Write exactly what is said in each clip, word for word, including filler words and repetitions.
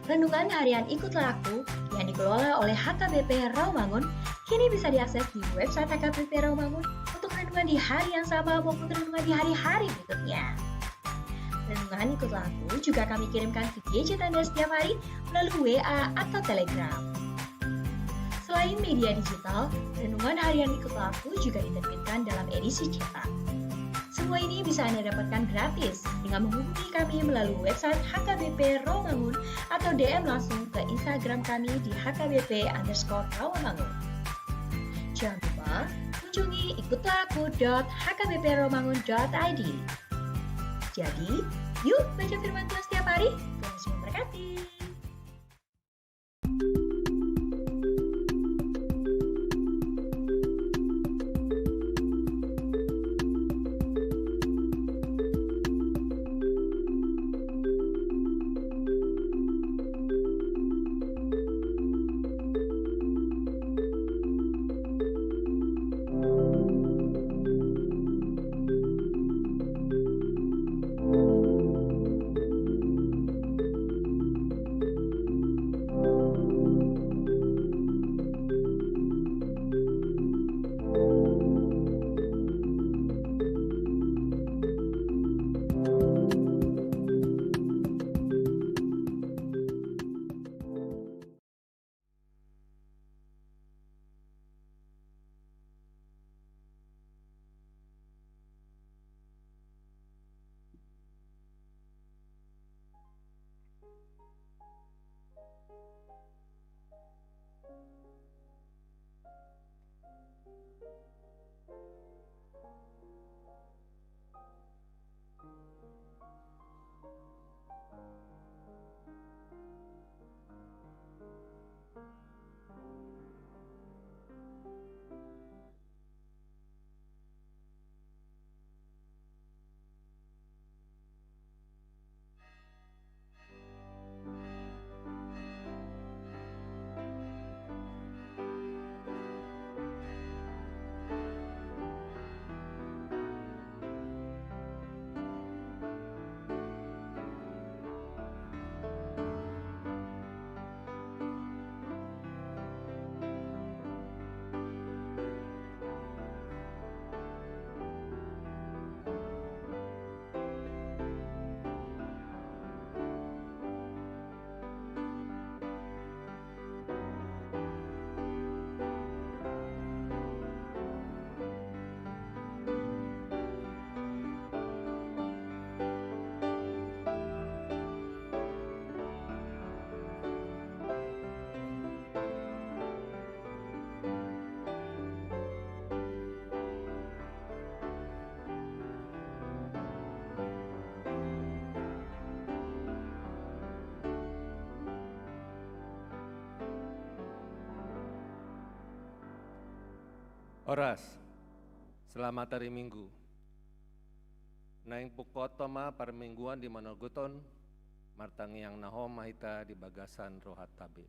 Renungan harian Ikutlah Aku yang dikelola oleh H K B P Rawamangun kini bisa diakses di website H K B P Rawamangun untuk renungan di hari yang sama maupun renungan di hari-hari berikutnya. Renungan Ikutlah Aku juga kami kirimkan ke gadget Anda setiap hari melalui W A atau Telegram. Selain media digital, renungan harian Ikutlah Aku juga diterbitkan dalam edisi cetak. Semua ini bisa Anda dapatkan gratis dengan menghubungi kami melalui website H K B P Rawamangun atau D M langsung ke Instagram kami di H K B P underscore Rawamangun. Jangan lupa kunjungi ikutlah aku dot H K B P rawamangun dot I D. Jadi, yuk baca firman Tuhan setiap hari. Tuhan Yesus memberkati. Horas. Selamat hari Minggu. Naeng pungkaonta ma parmingguan di manogot on, martangiang na hot ma hita di bagasan rohanta be.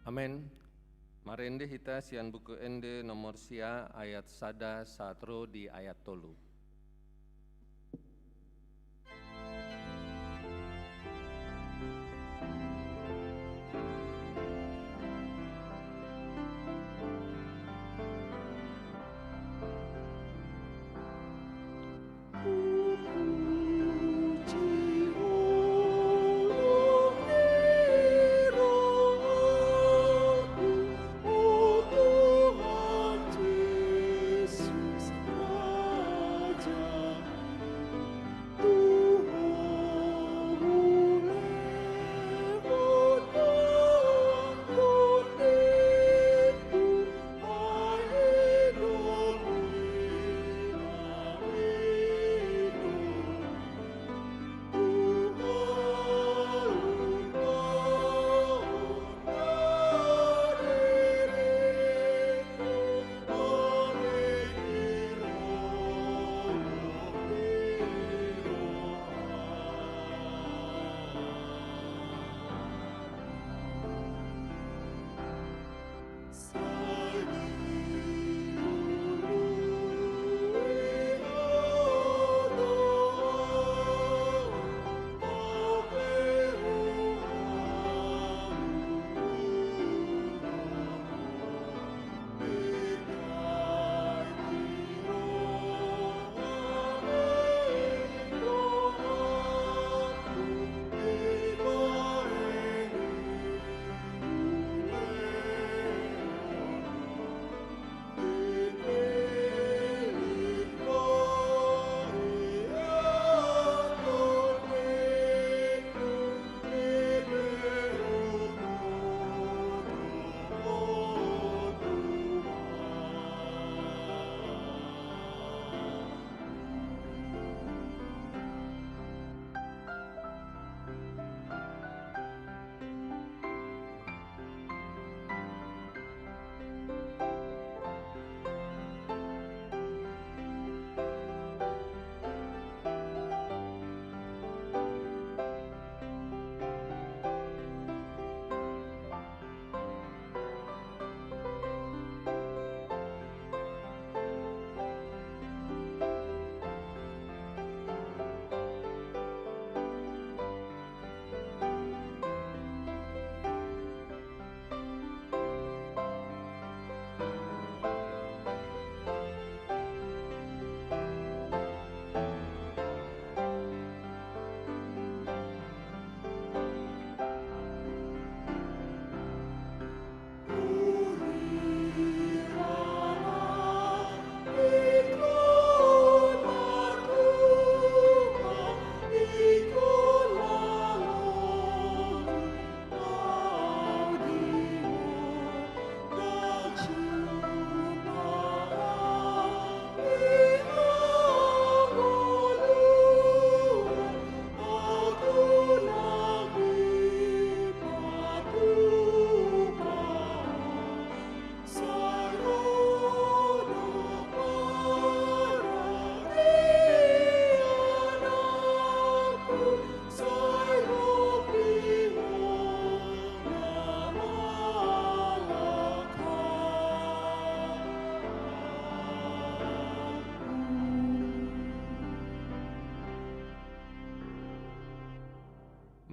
Amen. Marende hita sian Buku Ende nomor sia, ayat sada sahat ro di ayat tolu.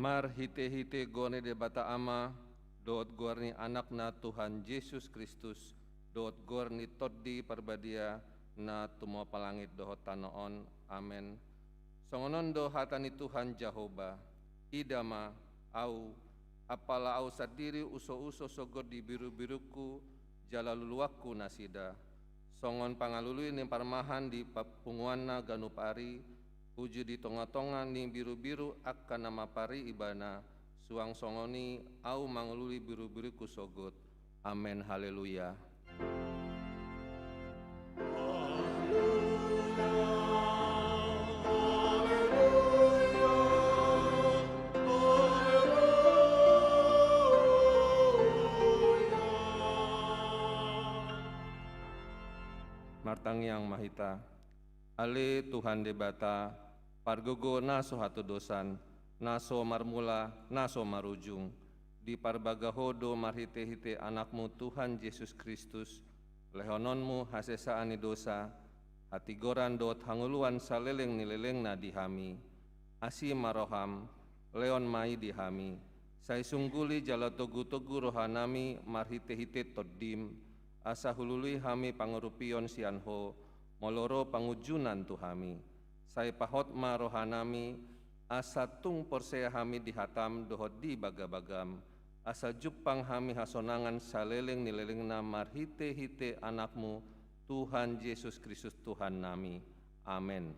Marhitehite goar ni Debata Ama, dohot goar ni Anakna Tuhan Jesus Kristus, dohot goar ni Tondi Parbadia, na tumompa langit dohot tano on. Amen. Songon on do hata ni Tuhan Jahowa: Ida ma, Ahu, apala Ahu sandiri usouso sogot di birubirungku, jala luluanku nasida. Songon pangalului ni parmahan di pa-, punguanna ganup ari, uju di tongatonga ni birubiru angka na mampar ibana, suang songon i Ahu mangalului birubirungku sogot. Amen. Haleluya. Martangiang ma hita. Ale Tuhan Debata, pargogo na so hatodosan, na so marmula, na so marujung, diparbaga Ho do marhitehite Anakmu Tuhan Jesus Kristus, lehononmu hasesaan ni dosa, hatigoran dohot hangoluan saleleng ni lelengna di hami. Asi ma roham, lehon ma i di hami. Sai sungguli jala togutogu rohanami marhitehite Tondim, asa hulului hami pangurupion sian Ho, molo ro pangunjunan tu hami. Sai pahot ma rohanami, asa tung porsea hami di hatam dohot di bagabagam, asa jumpang hami hasonangan saleleng ni lelengna marhitehite Anakmu, Tuhan Jesus Kristus Tuhannami. Amen.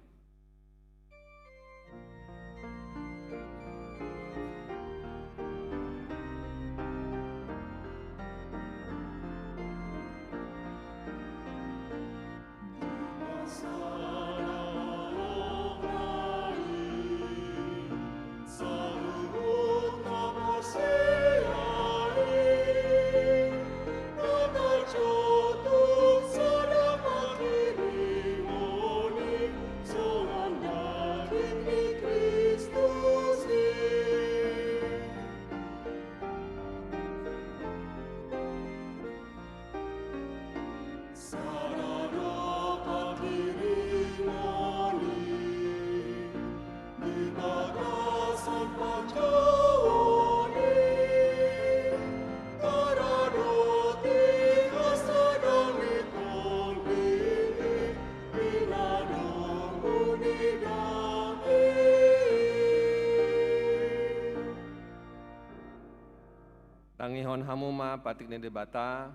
Tangihon hamu ma patik ni Debata,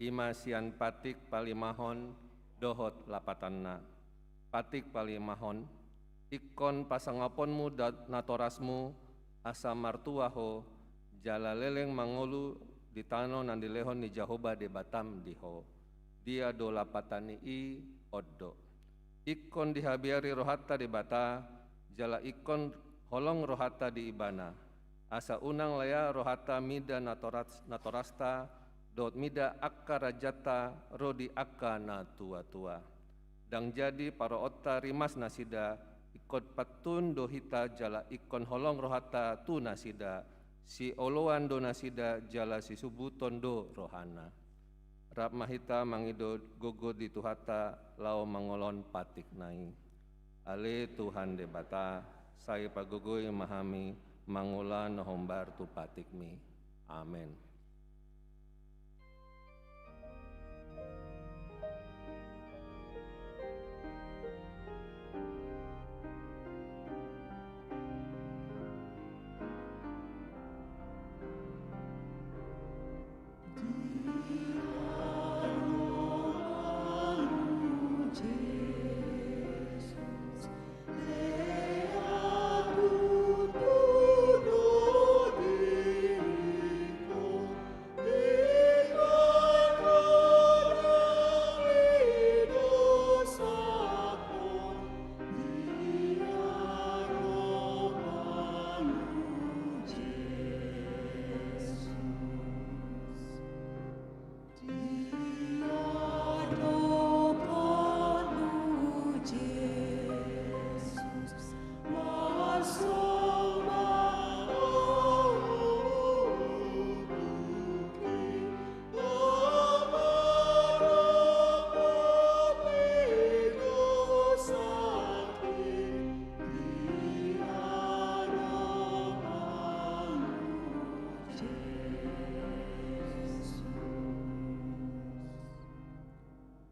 i ma sian patik palimahon dohot lapatanna. Patik palimahon. Ingkon pasangaponmu da-, natorasmu, asa martua ho, jala leleng mangolu di tano na nilehon ni Jahowa Debatam di ho. Dia do lapatan ni i? On do. Ingkon dihabiari rohanta Debata, jala ingkon holong rohanta di Ibana. Asa unang lea rohanta mida natoras-, natorasta, dohot mida angka rajanta ro di angka na tuatua. Ndang jadi paroonta rimas nasida, ingkon pantun do hita jala ingkon holong rohanta tu nasida, sioloan do nasida jala sisubuton do rohana. Rap ma hita mangido gogo di Tuhanta laho mangoloi patikna i. Ale Tuhan Debata, sai pagogoi ma hami mangula na hombar tu patikmi. Amen.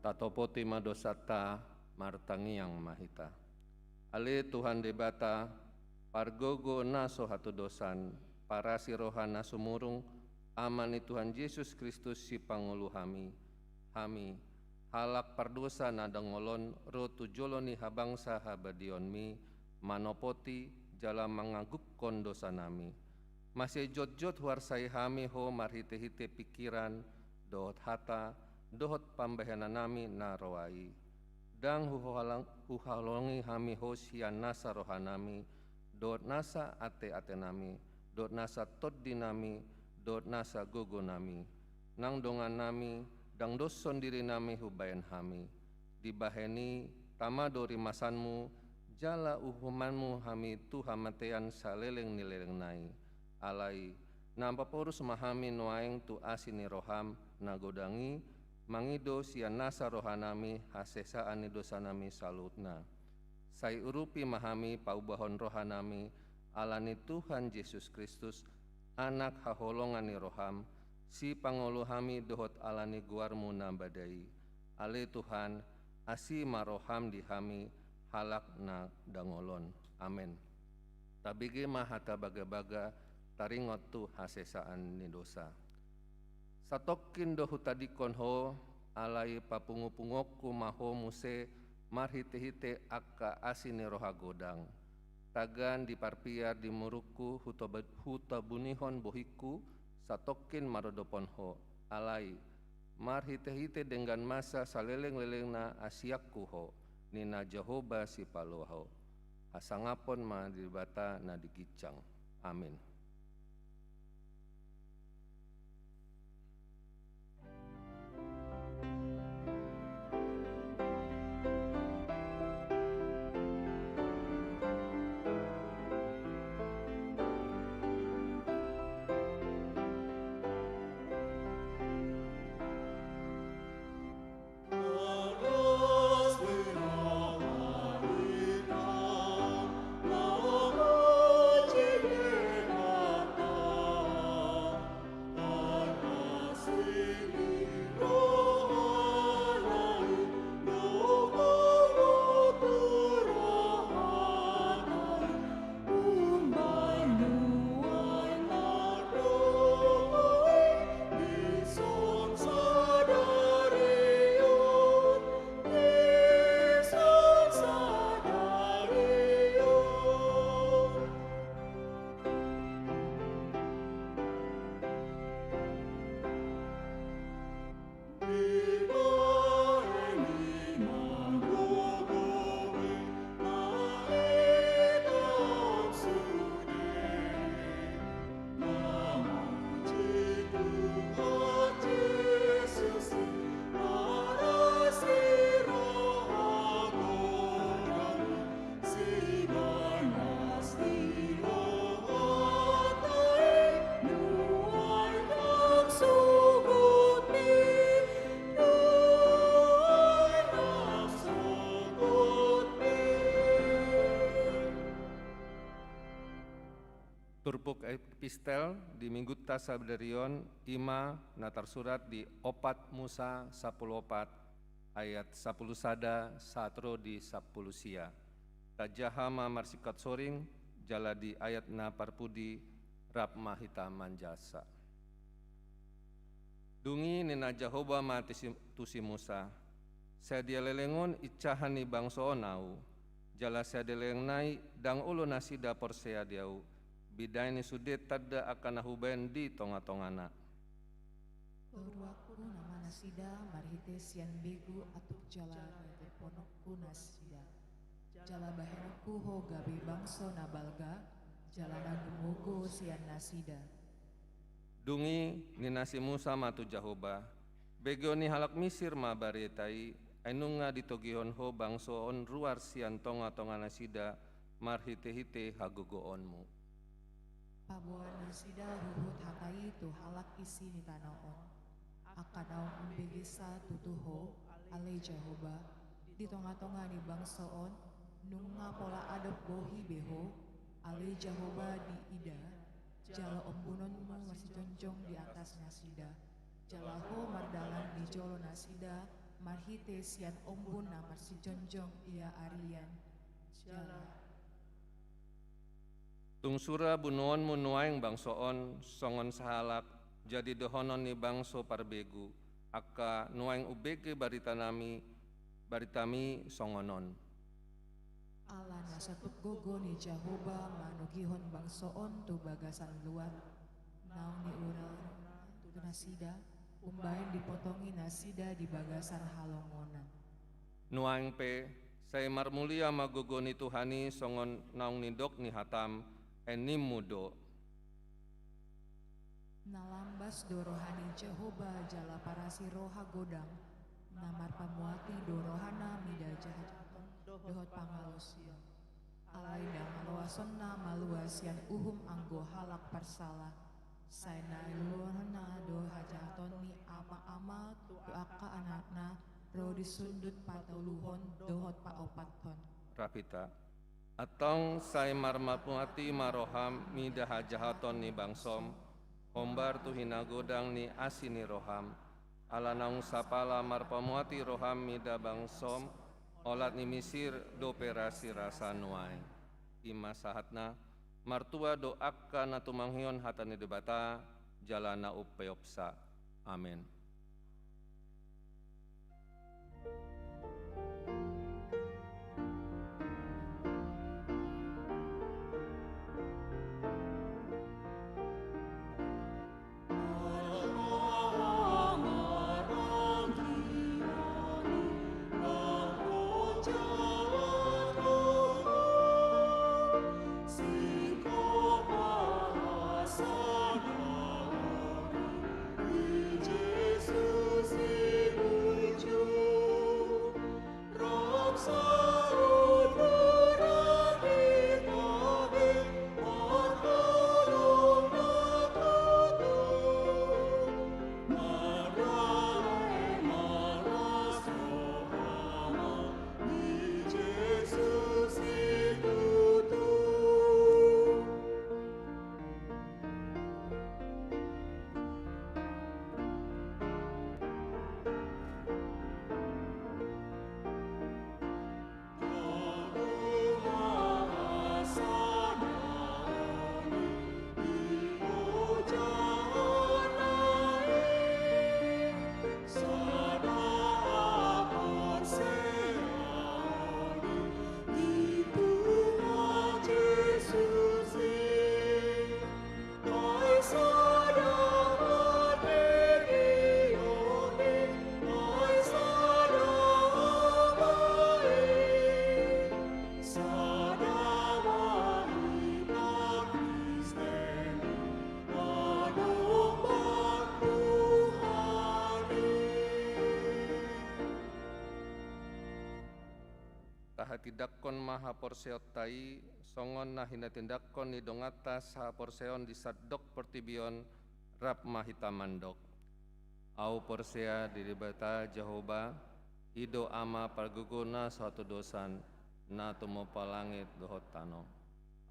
Tatopoti ma dosanta, martangiang ma hita. Ale Tuhan Debata, pargogo na so hatudosan, parasi roha na sumurung, Ama ni Tuhan Jesus Kristus sipangolu hami, hami, halak pardosa na dangol on ro tu jolo ni habangsa habadiaonmi, manopoti jala mangagukkon dosanami. Mase jotjot huarsai hami Ho marhitehite pingkiran, dohot hata, dohot pambahenannami na roa i. Ndang huhalang-, huhaholongi hami Ho sian nasa rohanami, dohot nasa ateatenami, dohot nasa tondinami, dohot nasa gogonami. Nang dongannami, ndang doshon dirinami hubahen hami. Dibahen i, tama do rimasanmu, jala uhumanmu hami tu hamatean saleleng ni lelengna i. Alai, na paporus ma hami nuaeng tu asi ni roham na godang i, mangido sian nasa rohanami hasesaan ni dosanami saluhutna. Sai urupi ma hami paubahon rohanami, ala ni Tuhan Jesus Kristus, Anak haholongan ni roham, sipangolu hami dohot ala ni goarmu na bada i. Ale Tuhan, asi ma roham di hami, halak na dangol on. Amen. Tabege ma hata bagabaga, taringot tu hasesaan ni dosa. Satongkin do hutadingkon Ho, alai papungupunguonku ma Ho muse marhitehite angka asi ni roha godang. Tagan di parpiar di murukku hutoba-, hutabunihon bohingku, satongkin mardodopon Ho, alai marhitehite denggan masa salelenglelengna asianku Ho, ninna Jahowa Sipalua Ho. Hasangapon ma di Debata na di ginjang. Amin. Turpuk epistel di Minggunta sadari on, i ma na tarsurat di Opat Musa sampulu opat, ayat sampulu sada sahat ro di sampulu sia. Tajaha ma marsingkat soring, jala di ayat na parpudi rap ma hita manjasa. Dung i ninna Jahowa ma tu si, tu si Musa, sadia leleng on incahan ni bangso on Ahu, jala sadia leleng nai ndang olo nasida porsea di Ahu, binahen i sude tanda angka na Hubahen di tongatongana. Toruonku nama nasida marhite sian begu atuk jala marhite ponokku nasida. Jala bahenonku ho gabe bangso na balga, jala na gumogo sian nasida. Dung i ninna si Musa ma tu Jahowa, begeon ni halak Misir ma barita i, ai nunga ditogihon ho bangso on ruar sian tongatonga nasida marhitehite hagogoonmu. Paboa nasida huhut hata i tu halak isi ni tano on. Angka naung umbegesna tutu ho, ale Jahowa, di tongatonga ni bangso on, nunga pola adop bohi be ho, ale Jahowa, diida, jala ombunonmu marsijongjong di atas nasida, jala ho mardalan di jolo nasida, marhite sian ombun na marsijongjong ia arian. Jala. Tung sura bunuonmu nuaeng bangso on songon sahalak, jadi dohonon ni bangso parbegu, angka nuaeng umbege baritanami, baritami songon on. Alana satuk gogo ni Jahowa manogihon bangso on tu bagasan luat, naung niururanna tu nasida, umbaen dipotongi nasida di bagasan halongonan. Nuaeng pe, sai marmulia ma gogo ni Tuhan i songon naung nidok ni hatam, ai nimmu do. Na lambas do roha ni Jahowa jala parasi roha godang, na marpamuati do rohana mida hajahaton dohot pangalaosion. Alai ndang loasonna malua sian uhum anggo halak parsala. Sai na iluarhonna do hajahaton ni ama-ama tu angka anakna, ro di sundut patoluhon dohot paopathon. Rap hita. Antong sai marpamuati ma roham mida hajahaton ni bangsom, hombar tu hinagodang ni asi ni roham. Ala naung sapala marpamuati roham mida bangsom, olat ni Misir dope rasirasa nuaeng. I ma sahatna, martua do angka na tumangihon hata ni Debata, jala na umpeopsa. Amen. Tahatindangkon ma haporseaonta i, songon na hinatindangkon ni donganta sahaporseaon di sandok portibi on, rap ma hita mandok. Ahu porsea di Debata Jahowa, i do Ama pargogona so hatodosan, na tumompa langit dohot tano.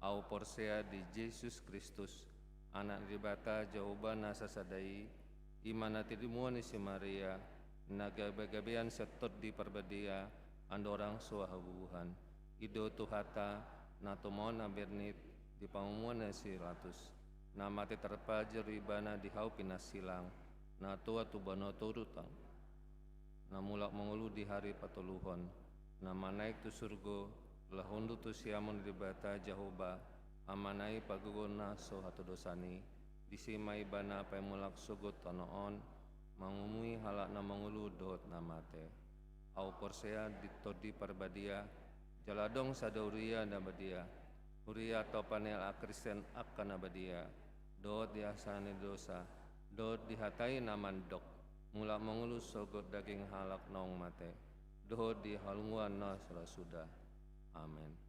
Ahu porsea di Jesus Kristus, Anak ni Debata Jahowa na sasada i, i ma na tinimuon ni si Maria, na gabegabean sian Tondi Parbadia, andorang so habubuhan. I do Tuhanta, na tumaon na bernit di pangomoan ni si Pilatus, na mate tarpajor Ibana di hau pinarsilang, na tua tu banua torutan, na mulak mangolu di hari patoluhon, na manaek tu surgo, laho hundul tu siamun ni Debata Jahowa, Amana i pargogona so hatodosan i, disi ma Ibana paimulak sogot tano on, mangumui halak na mangolu dohot na mate. Ahu porsea di Tondi Parbadia, jala adong sada huria na badia, huria topot ni halak Kristen angka na badia, dohot di hasesaan ni dosa, dohot di hata i na mandok, mulak mangolu sogot daging halak naung mate, dohot di halunguan na so ra suda. Amen.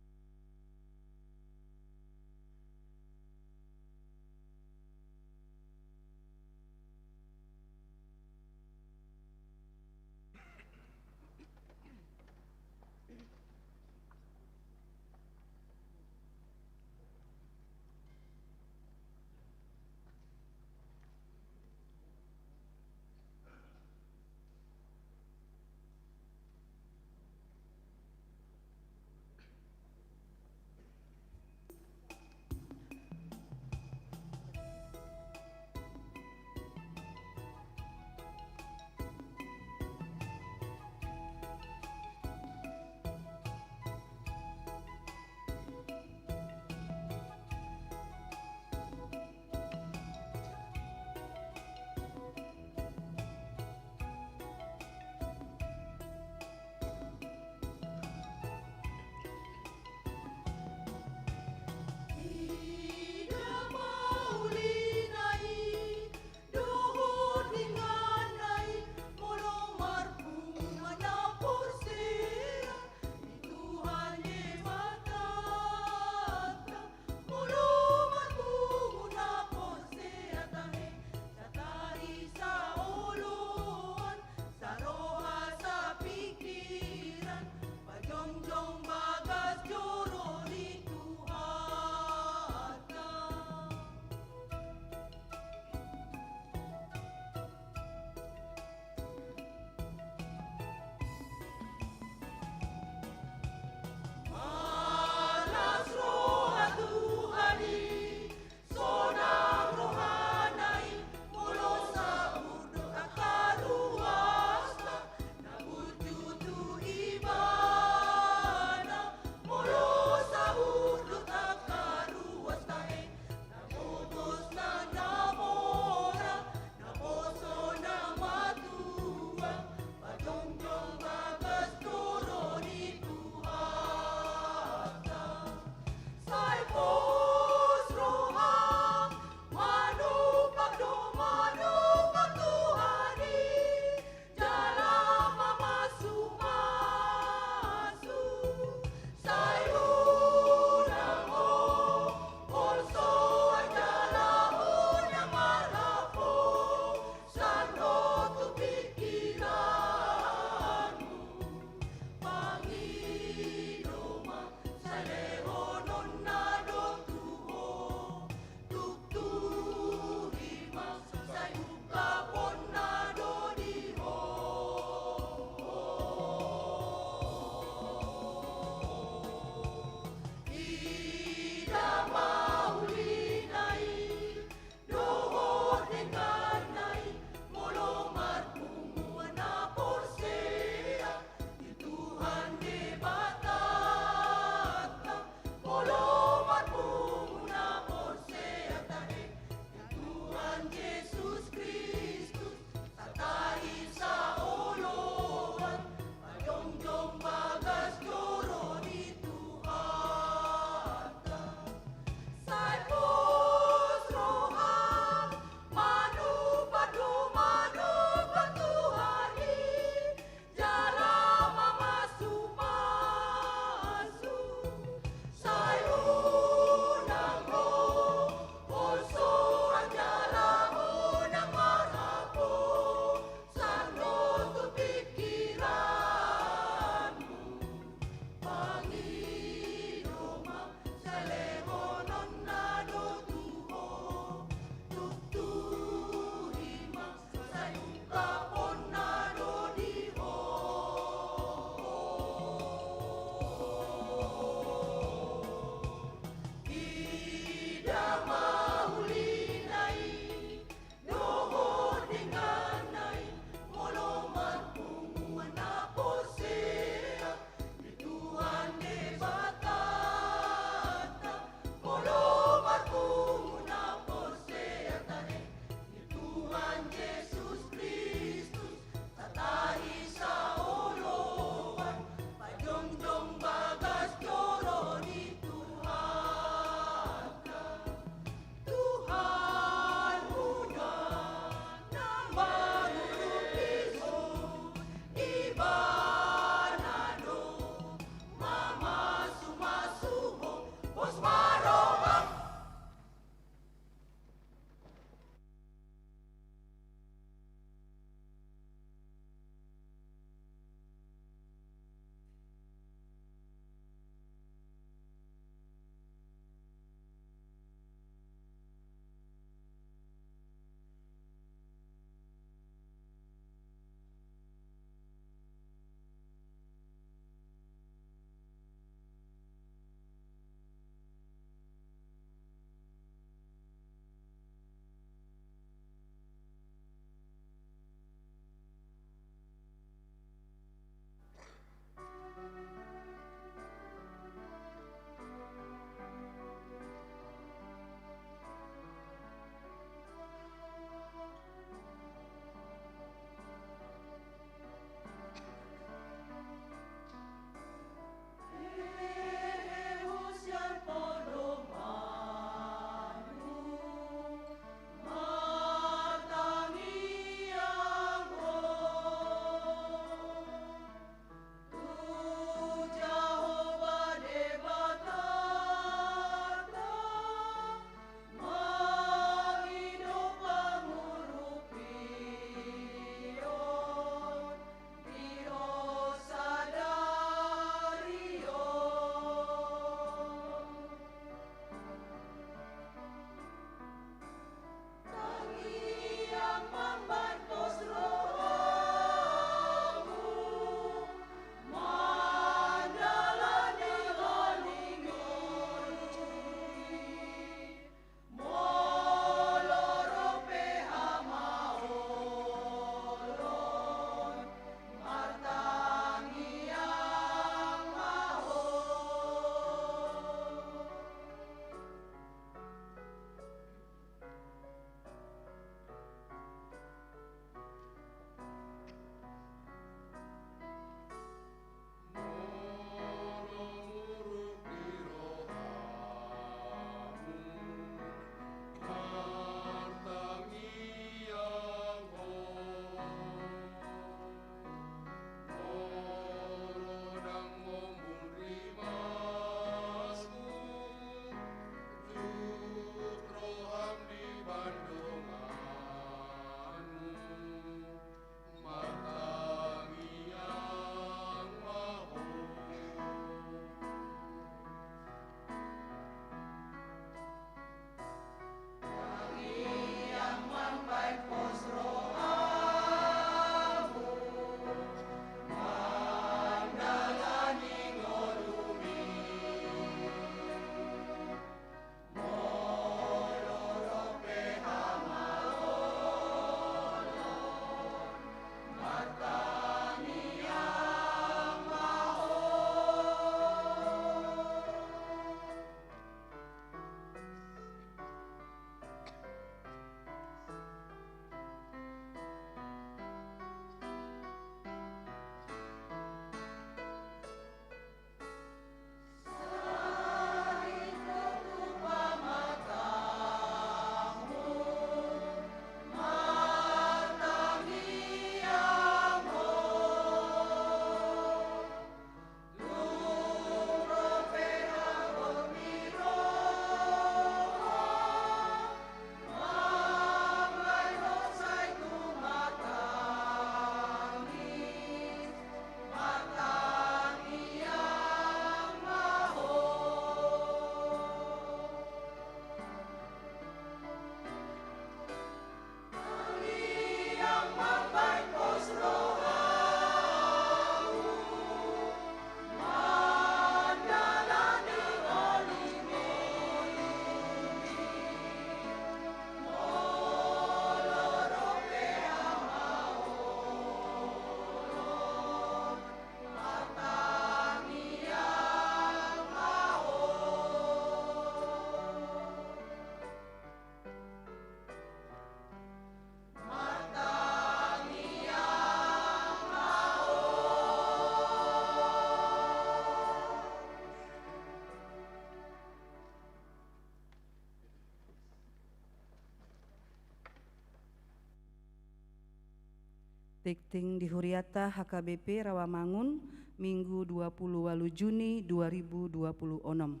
Tingting di huriata H K B P Rawamangun, Minggu dua puluh walu Juni dua ribu dua puluh onom.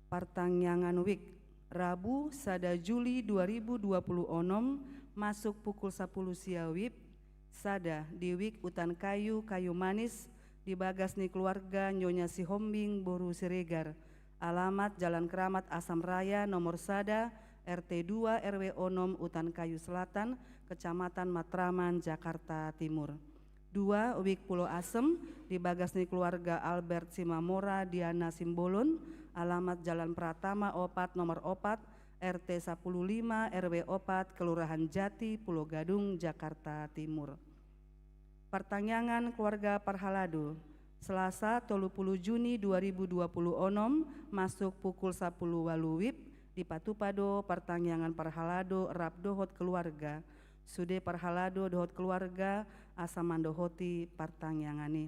Partangiangan wijk, Rabu sada Juli dua ribu dua puluh onom, masuk pukul sapuluh sia wib, sada di wijk Utan Kayu, Kayu Manis, di bagas ni keluarga Nyonya Sihombing boru Siregar, alamat Jalan Keramat Asam Raya nomor sada, R T dua, R W onom, Utan Kayu Selatan, Kecamatan Matraman, Jakarta Timur. Dua, wijk Pulo Asem, di bagas ni keluarga Albert Simamora Diana Simbolon, alamat Jalan Pratama opat nomor opat, R T sapuluh lima, R W opat, Kelurahan Jati, Pulo Gadung, Jakarta Timur. Partangiangan keluarga parhalado, Selasa tolu puluh Juni dua ribu dua puluh onom, masuk pukul sapuluh walu wib, dipatupa do partangiangan parhalado rap dohot keluarga. Sude parhalado dohot keluarga asa mandohoti partangiangan i.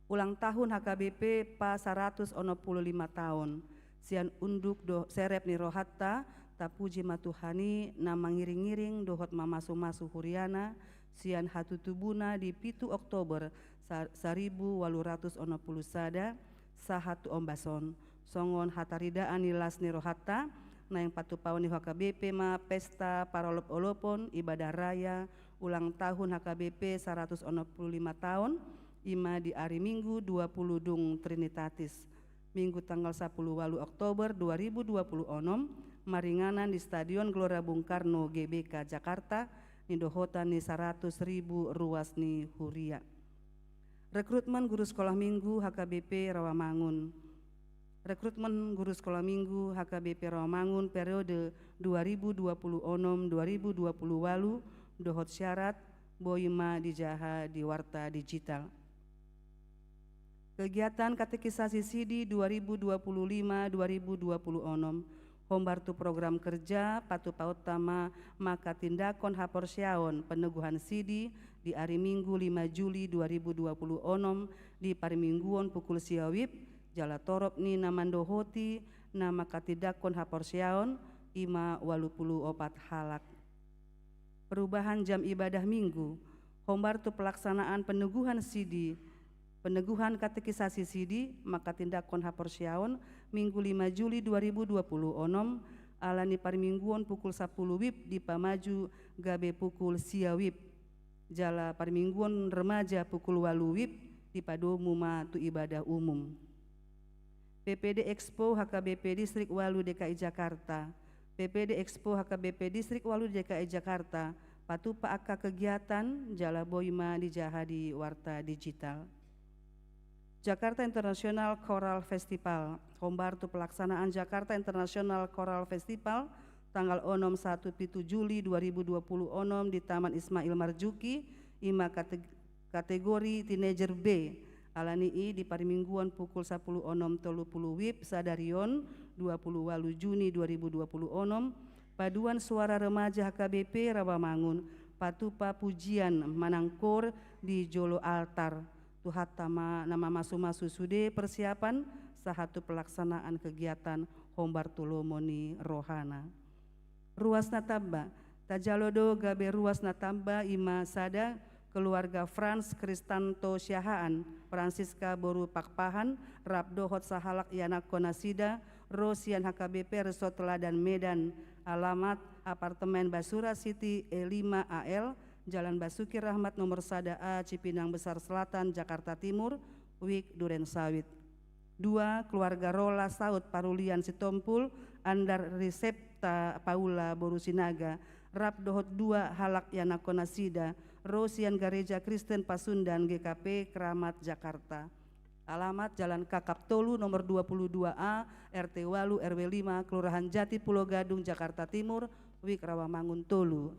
Ulang tahun H K B P pa saratus onom puluh lima taon, sian unduk do serep ni rohanta, tapuji ma Tuhan i na mangiring-iring dohot mamasu-masu huriana, sian hatutubuna di pitu Oktober sa-, saribu walu ratus onom puluh sada, sahat tu ombas on. Songon hataridaan ni las ni rohanta, naeng patupaon ni H K B P ma pesta parolop-olopon ibadah raya ulang tahun H K B P saratus onom puluh lima taon, i ma di ari Minggu dua puluh dung Trinitatis, Minggu tanggal sapuluh walu Oktober dua ribu dua puluh onom, maringanan di Stadion Gelora Bung Karno G B K Jakarta, nidohotan ni saratus ribu ruas ni huria. Rekrutmen guru sekolah minggu H K B P Rawamangun. Rekrutmen guru sekolah minggu H K B P Rawamangun periode dua ribu dua puluh onom dua ribu dua puluh walu dohot syarat boi ma dijaha di warta digital. Kegiatan katekisasi sidi dua ribu dua puluh lima dua ribu dua puluh onom, hombar tu program kerja, patupaonta ma manghatindanghon haporseaon peneguhan sidi di ari Minggu lima Juli dua ribu dua puluh onom di parmingguon pukul sia wib, jala torop ni na mandohoti na manghatindanghon haporseaon, i ma walu puluh opat halak. Perubahan jam ibadah Minggu, hombar tu pelaksanaan peneguhan sidi, peneguhan katekisasi sidi, manghatindanghon haporseaon, Minggu lima Juli dua ribu dua puluh onom, ala ni parmingguon pukul sapuluh wib dipamaju gabe pukul sia wib. Jala parmingguon remaja pukul walu wib dipadomu ma tu ibadah umum. P P D Expo H K B P Distrik walu D K I Jakarta. P P D Expo H K B P Distrik walu D K I Jakarta, patupa angka kegiatan, jala boi ma dijaha di warta digital. Jakarta International Choral Festival. Hombar tu pelaksanaan Jakarta International Choral Festival tanggal onom sahat tu pitu Juli dua ribu dua puluh onom di Taman Ismail Marzuki, i ma kate-, kategori teenager B. Ala ni i di parmingguon pukul sapuluh onom tolu puluh wib sadari on, dua puluh walu Juni dua ribu dua puluh onom, paduan suara remaja H K B P Rawamangun patupa pujian manang koor di jolo altar. Tuhanta ma na mamasu-masu sude persiapan sahat tu pelaksanaan kegiatan hombar tu lomo ni rohana. Ruas na tamba. Tajalo do gabe ruas na tamba, i ma sada, keluarga Frans Kristanto Siahaan, Francisca boru Pakpahan, rap dohot sahalak ianakhon nasida, ro sian H K B P Resort Teladan Medan, alamat apartemen Basura City E lima A L, Jalan Basuki Rahmat nomor sada A, Cipinang Besar Selatan, Jakarta Timur, wijk Duren Sawit. Dua, keluarga Rola Saud Parulian Sitompul, Andar Risepta Paula boru Sinaga, rap dohot dua halak ianakhon nasida, ro sian Gareja Kristen Pasundan G K P Keramat Jakarta. Alamat Jalan Kakap tolu nomor dua puluh dua A, R T walu R W lima, Kelurahan Jati Pulo Gadung, Jakarta Timur, wijk Rawamangun tolu.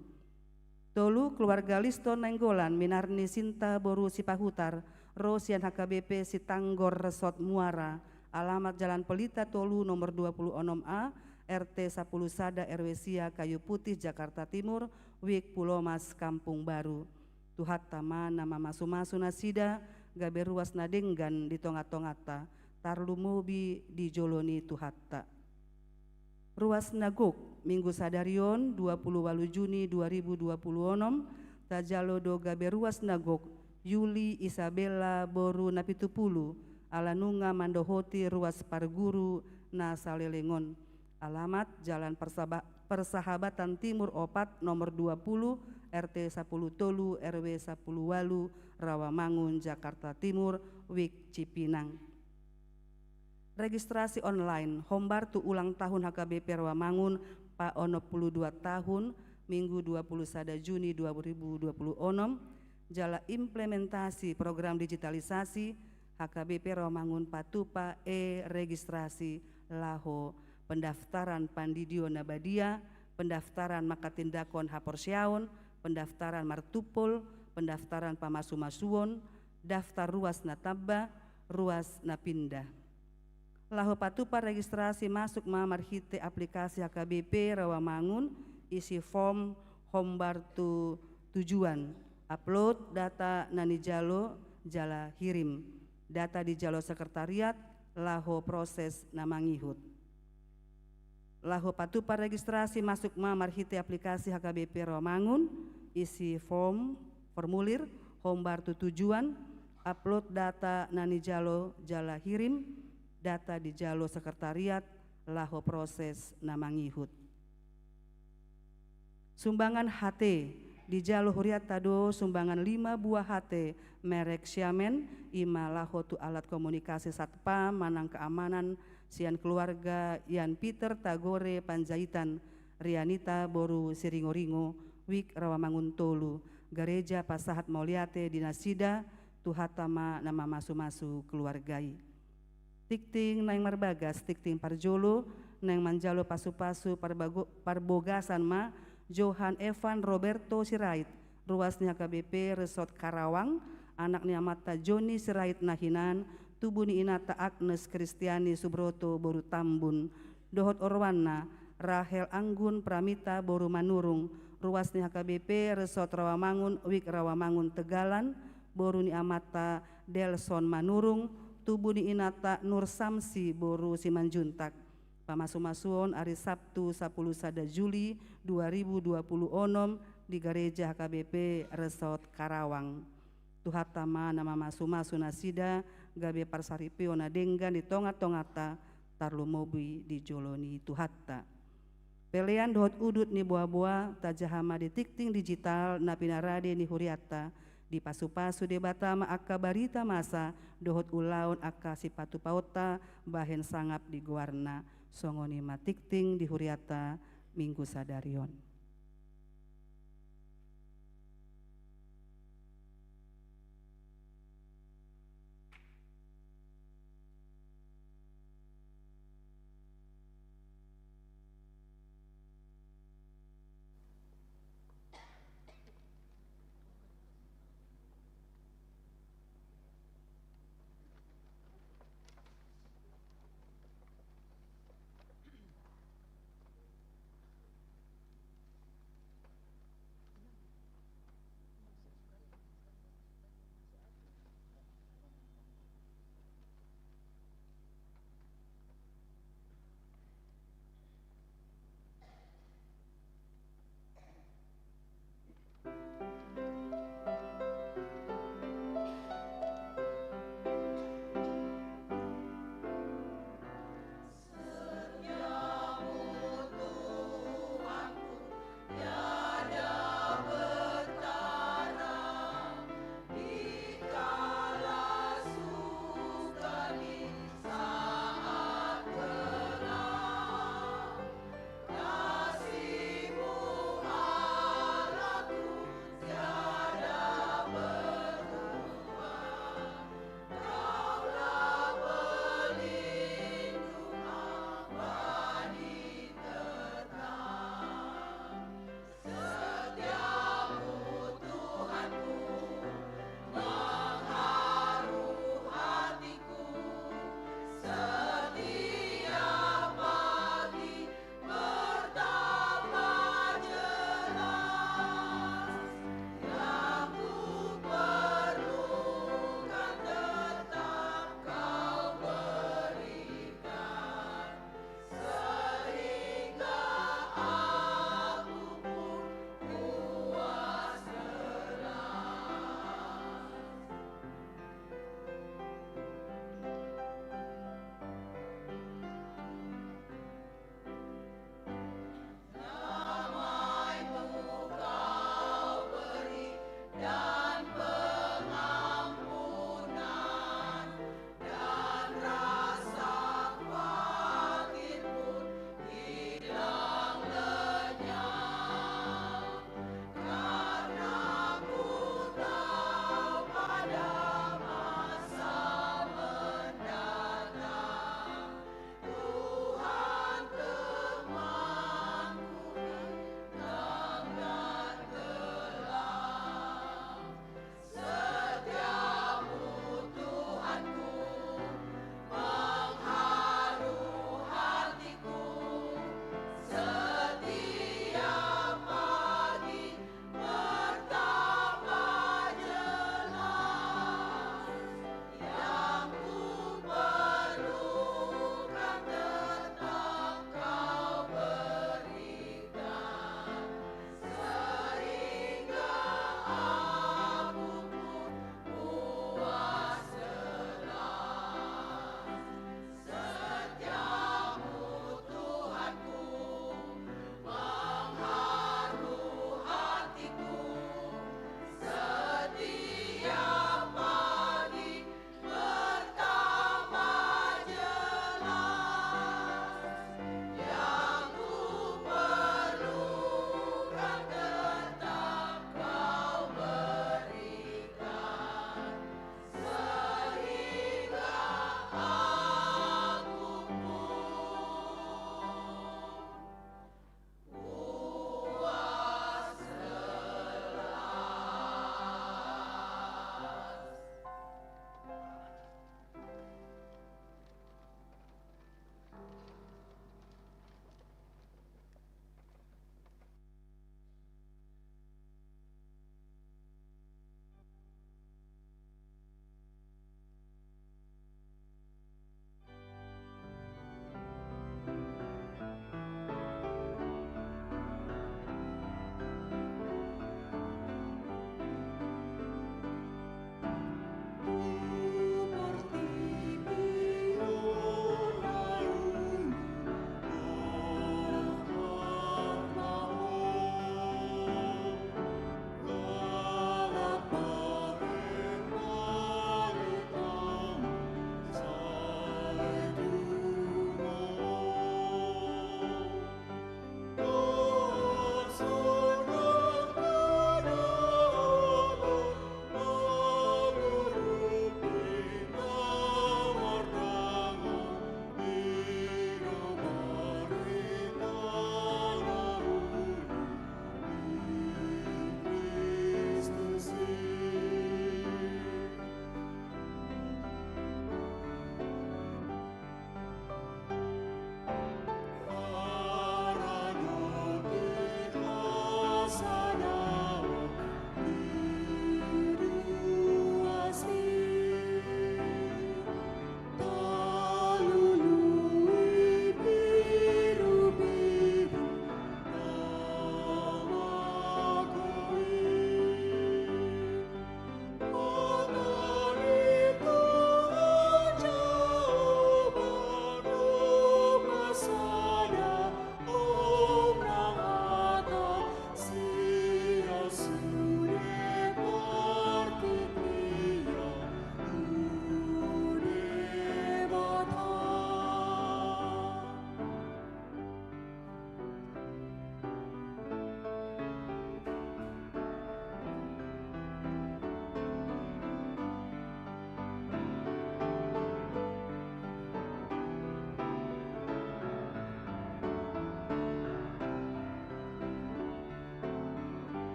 Tolu, keluarga Liston Nainggolan, minar ni Sinta boru Sipahutar, ro sian H K B P Sitanggor Resort Muara, alamat Jalan Pelita tolu nomor dua puluh onom A, R T sapuluh sada R W sia Kayu Putih, Jakarta Timur, wijk Pulomas, Kampung Baru. Tuhanta ma na mamasu-masu nasida, gabe ruas na denggan di tonga-tonganta, tarlumobi di jolo ni Tuhanta. Ruas na gok, Minggu sadari on, dua puluh walu Juni dua ribu dua puluh onom, Tajalo do gabe ruas na gok, Yuli Isabella boru Napitupulu, ala nunga mandohoti ruas parguru na saleleng on. Alamat: Jalan Persaba-, Persahabatan Timur opat, nomor dua puluh, R T sapuluh tolu, R W sapuluh walu, Rawamangun, Jakarta Timur, Wijk Cipinang. Registrasi online hombar tu ulang tahun H K B P Rawamangun, paonom pulu dua tahun, Minggu dua puluh sada Juni dua ribu dua puluh onom, jala implementasi program digitalisasi, H K B P Rawamangun patupa e-registrasi laho pendaftaran pandidion na badia, pendaftaran mangkatindangkon haporseaon, pendaftaran martumpol, pendaftaran pamasumasuon, daftar ruas na tamba, ruas na pinda. Laho patupa registrasi masuk ma marhite aplikasi H K B P Rawamangun, isi form hombar tu tujuan, upload data na nijalo jala hirim. Data dijalo sekretariat laho proses na mangihut. Laho patupa registrasi masuk ma marhite aplikasi H K B P Rawamangun, isi form, formulir, hombar tu tujuan, upload data na nijalo jala hirim. Data dijalo sekretariat laho proses na mangihut. Sumbangan H T, dijalo hurianta do sumbangan lima buah H T merek Xiamen, i ma laho tu alat komunikasi satpam manang keamanan sian keluarga Yan Peter Tagore Panjaitan, Rianita boru Siringoringo, Wijk Rawamangun tolu. Gareja pasahat mauliate di nasida, Tuhanta ma na mamasumasu keluarga i. Tingting naeng marbagas, tingting parjolo, naeng manjalo pasupasu parbago-, parbogasan ma Johan Evan Roberto Sirait, ruas ni H K B P Resort Karawang, anak ni amanta Joni Sirait na hinan, tubu ni inanta Agnes Kristiani Subroto boru Tambun, dohot oroanna Rahel Anggun Pramita boru Manurung, ruas ni H K B P Resort Rawamangun, Wijk Rawamangun Tegalan, boru ni amanta Delson Manurung, tubu ni inanta Nur Samsi boru Simanjuntak. Pamasumasuon ari Sabtu sapuluh sada Juli dua ribu dua puluh onom di Gareja H K B P Resort Karawang. Tuhanta ma na mamasumasu nasida, gabe parsaripeon na denggan di tongatonganta, tarlumobi di jolo ni Tuhanta. Pelean dohot udut ni boaboa tajaha ma di tingting digital na pinarade ni hurianta, dipasupasu Debata ma angka barita masa dohot ulaon angka sipatupaonta bahen sangap di goarna. Songon i ma tingting di hurianta Minggu sadari on.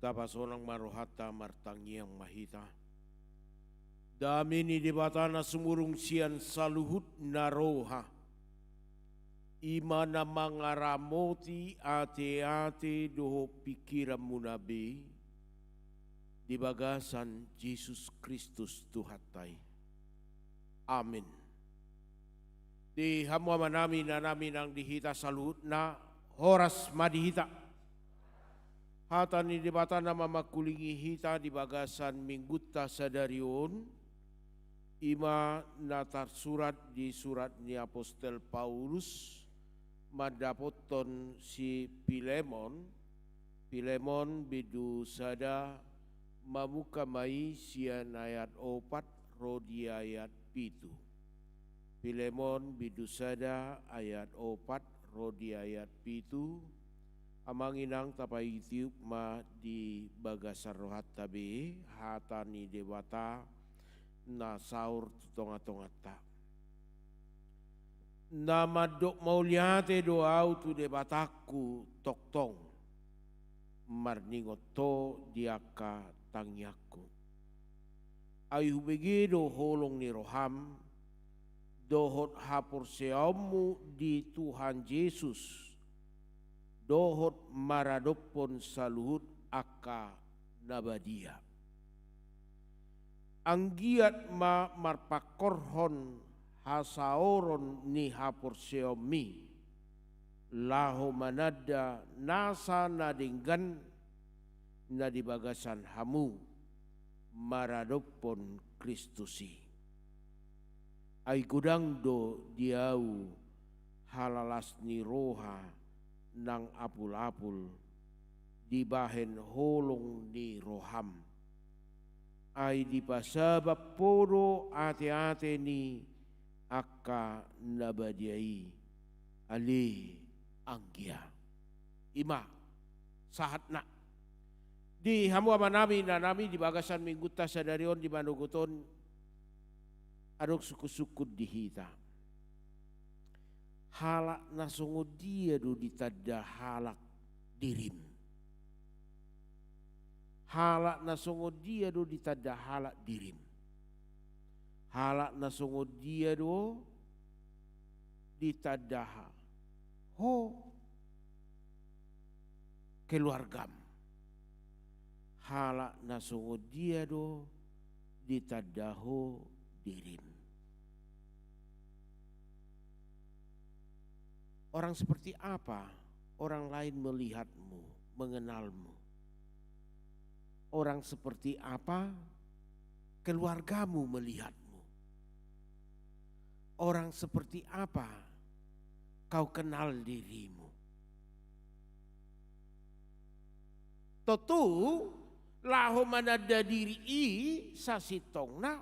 Tapasonang ma rohanta, martangiang ma hita. Dame ni Debata na sumurung sian saluhutna roha, i ma na mangaramoti ateate dohot pingkiranmuna be, di bagasan Jesus Kristus Tuhanta i. Amin. Di hamu amanami, inanami nang di hita saluhutna, horas ma di hita. Hata ni Debata na mamangkulingi hita di bagasan minggunta sadari on, i ma na tarsurat di surat ni apostel Paulus mandapothon si Pilemon, Pilemon bindu sada, mamungka ma i sian ayat opat ro di ayat pitu. Pilemon bindu sada ayat opat ro di ayat pitu. Amang inang, tapaitiup ma di bagasan rohanta be hata ni Debata na saor tu tongatonganta. Na mandok mauliate do ahu tu Debatangku tongtong, marningot ho di angka tangiangku. Ai hubege do holong ni roham, dohot haporseaonmu di Tuhan Jesus, dohot maradophon saluhut angka na badia. Anggiat ma marpangkorhon hasaoron ni haporseaonmi, laho mananda nasa na denggan na di bagasan hamu maradophon Kristus i. Ai godang do di ahu halalas ni roha nang apulapul dibahen holong ni roham. Ai dipasabap ho do ateate ni angka na badia i, ale anggia. I ma sahatna. Di hamu amanami, inanami, di bagasan minggunta sadari on, di manogot on, adong sungkunsungkun di hita. Halak na songon dia do ditanda halak dirim? Halak na songon dia do ditanda halak dirim? Halak na songon dia do ditanda ha-, ho keluargam? Halak na songon dia do ditanda ho dirim? Orang seperti apa orang lain melihatmu, mengenalmu? Orang seperti apa keluargamu melihatmu? Orang seperti apa kau kenal dirimu? Tontu, laho mananda diri i sasintongna,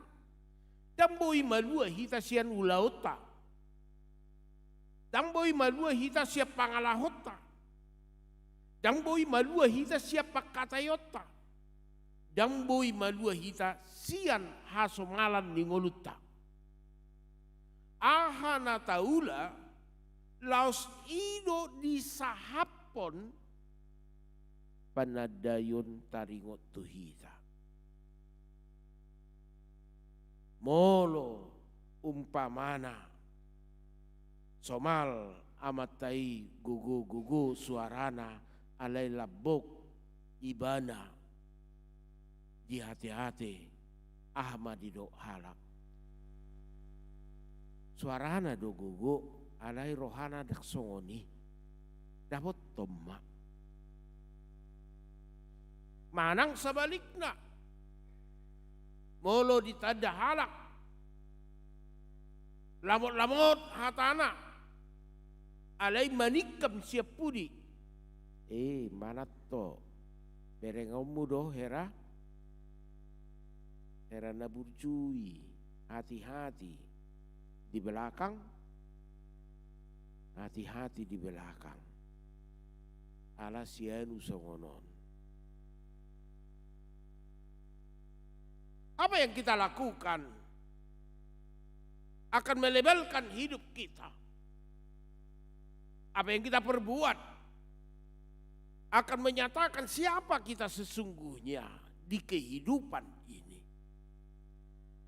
ndang boi malua hita sian ulaonta. Ndang boi malua hita sian pangalahonta. Ndang boi malua hita sian pangkataionta. Ndang boi malua hita sian hasomalan ni ngolunta. Aha na taula, laos i do disahaphon panandaion taringot tu hita. Molo umpamana somal amanta i gogo-gogo suarana, alai lambok ibana di ate-ate, aha ma didok halak? Suarana do gogo, alai rohana ndang songon i. Dapothon ma. Manang sabalikna, molo ditanda halak, lamot-lamot hatana, alai maningkam sian pudi. Eh, manat ho berengonmu do hera, hera na burju i, hati-hati di belakang, hati-hati di belakang. Ala sianu songon on. Apa yang kita lakukan akan melabelkan hidup kita. Apa yang kita perbuat akan menyatakan siapa kita sesungguhnya di kehidupan ini.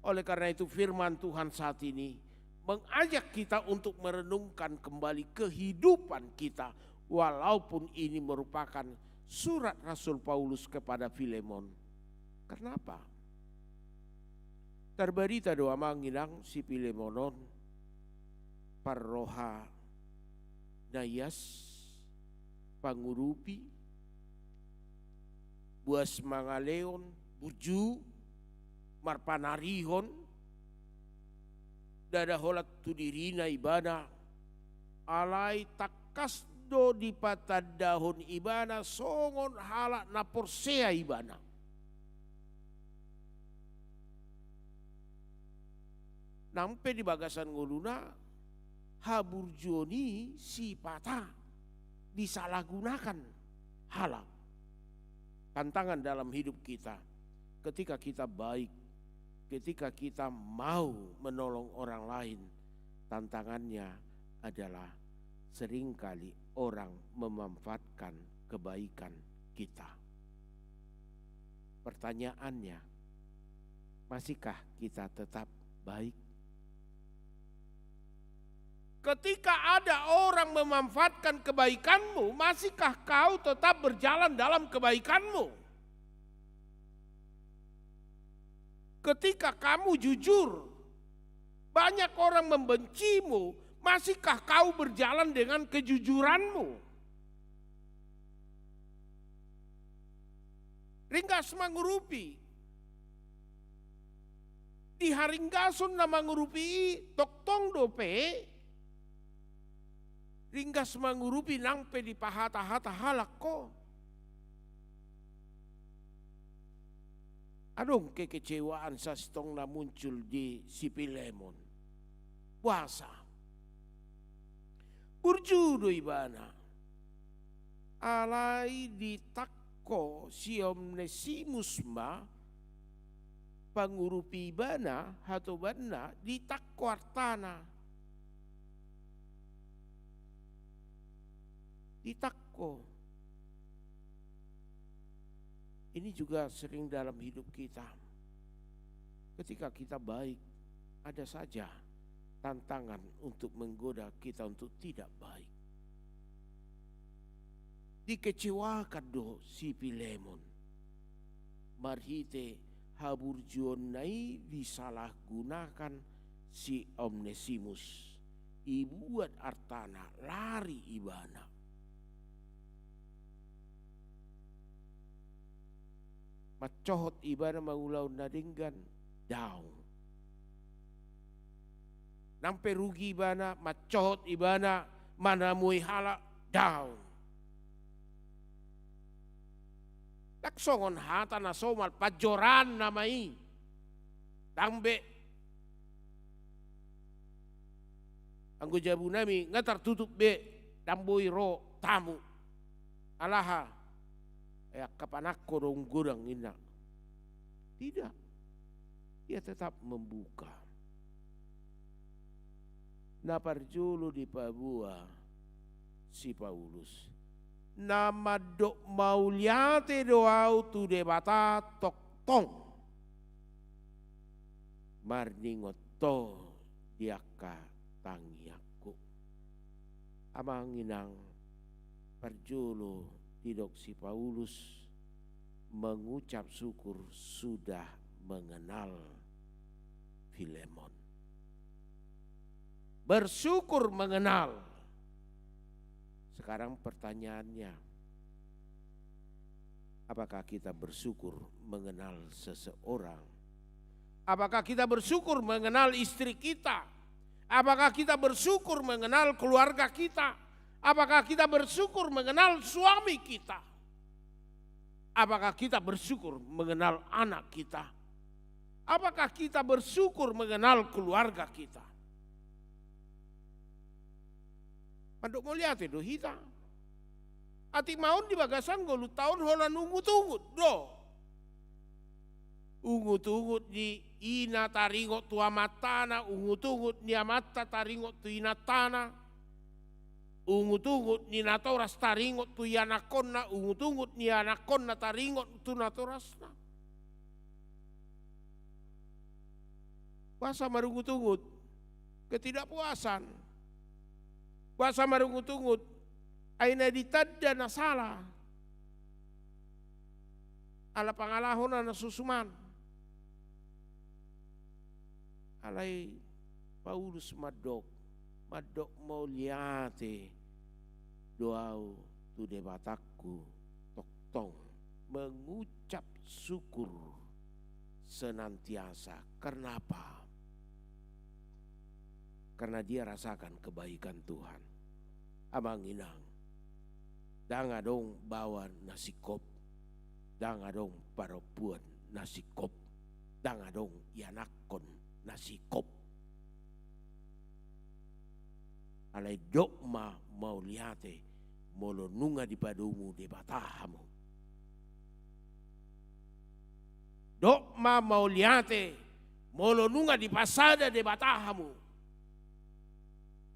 Oleh karena itu, firman Tuhan saat ini mengajak kita untuk merenungkan kembali kehidupan kita, walaupun ini merupakan surat Rasul Paulus kepada Filemon. Kenapa? Tarbarita do, amang inang, si Filemon on parroha na ias, pangurupi, buas mangalehon, burju, marpanarihon, ndada holan tu dirina ibana, alai tangkas do dipatandahon ibana songon halak na porsea ibana. Nang pe di bagasan ngoluna, haburjuon i sipata disalahgunakan halak. Tantangan dalam hidup kita, ketika kita baik, ketika kita mau menolong orang lain, tantangannya adalah seringkali orang memanfaatkan kebaikan kita. Pertanyaannya, masihkah kita tetap baik? Ketika ada orang memanfaatkan kebaikanmu, masihkah kau tetap berjalan dalam kebaikanmu? Ketika kamu jujur, banyak orang membencimu, masihkah kau berjalan dengan kejujuranmu? Ringgas mangurupi. Di haringgason na mangurupi i, tongtong dope ringgas mangurupi nang pe dipahatahata halak ho. Adong kekecewaan sasintongna muncul di si Filemon. Boasa? Burju do ibana. Alai ditangko si Onesimus ma, pangurupi ibana, hatobanna, ditangko artana. Ditangko. Ini juga sering dalam hidup kita. Ketika kita baik, ada saja tantangan untuk menggoda kita untuk tidak baik. Dikecewakan do si Filemon marhite haburjuonna i disalahgunakan si Onesimus. Ibuat artana, lari ibana. Mancohot ibana mangulahon na denggan, daong. Nang pe rugi ibana, mancohot ibana manamui halak, daong. Ndang songon hata na somal, panjoraan nama i. Ndang be. Anggo jabunami nga tartutup be, ndang boi ro tamu. Alaha, eh, angka panangko do umgodang, ninna. Tidak. Dia tetap membuka. Na parjolo dipaboa si Paulus, na mandok mauliate do ahu tu Debata tongtong marningot ho di angka tangiangku. Amang inang, parjolo didok si Paulus mengucap syukur sudah mengenal Filemon. Bersyukur mengenal. Sekarang pertanyaannya, apakah kita bersyukur mengenal seseorang? Apakah kita bersyukur mengenal istri kita? Apakah kita bersyukur mengenal keluarga kita? Apakah kita bersyukur mengenal suami kita? Apakah kita bersyukur mengenal anak kita? Apakah kita bersyukur mengenal keluarga kita? Mandok mauliate do hita. Atik ma on di bagasan ngolunta on holan ungut-ungut do. Ungut-ungut ni ina taringot tu amantana, ungut-ungut ni amanta taringot tu inantana. Ungut-ungut ni natoras taringot tu ianakkonna, ungut-ungut ni ianakkonna taringot tu natorasna. Boasa marungut-ungut? Ketidakpuasan. Boasa marungut-ungut? Ai na ditanda na sala. Ala pangalahona na so suman. Alai Paulus mandok, mandok mauliate do ahu tu Debatangku tongtong, mengucap syukur senantiasa. Karena apa? Karena dia rasakan kebaikan Tuhan. Amang inang, ndang adong baoa na singkop, ndang adong parompuan na singkop, ndang adong ianakkon na singkop. Alai dok ma mauliate molo nunga dipadomu Debata hamu. Dok ma mauliate molo nunga dipasada Debata hamu.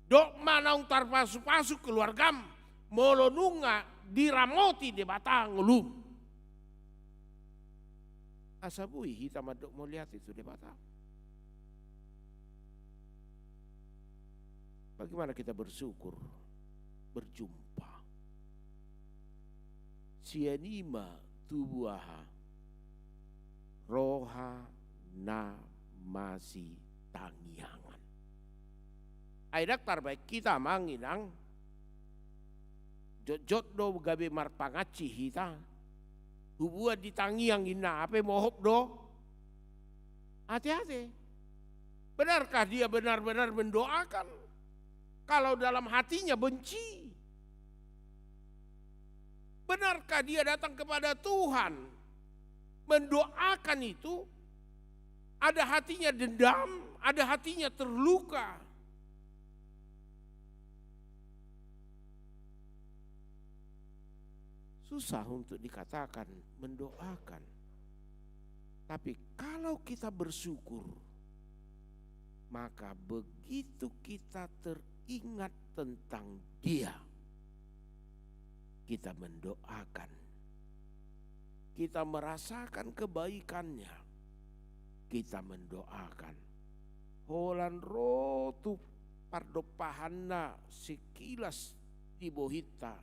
Dok ma naung tarpasu-pasu keluargam molo nunga diramoti Debata ngolum. Asa boi hita mandok mauliate tu Debata. Bagaimana kita bersyukur berjumpa? Sian i ma tubu aha? Roha na masitangiangan. Ai ndang tarbaen hita, amang inang. Jotjot do gabe marpangansi hita. Hubuan di tangiang inna, hape mohop do. Ate-ate. Benarkah dia benar-benar mendoakan? Kalau dalam hatinya benci. Benarkah dia datang kepada Tuhan mendoakan itu? Ada hatinya dendam, ada hatinya terluka. Susah untuk dikatakan mendoakan. Tapi kalau kita bersyukur, maka begitu kita teringat tentang Dia, kita mendoakan. Kita merasakan kebaikannya, kita mendoakan. Holan ro tu pardompahanna sekilas di bohinta,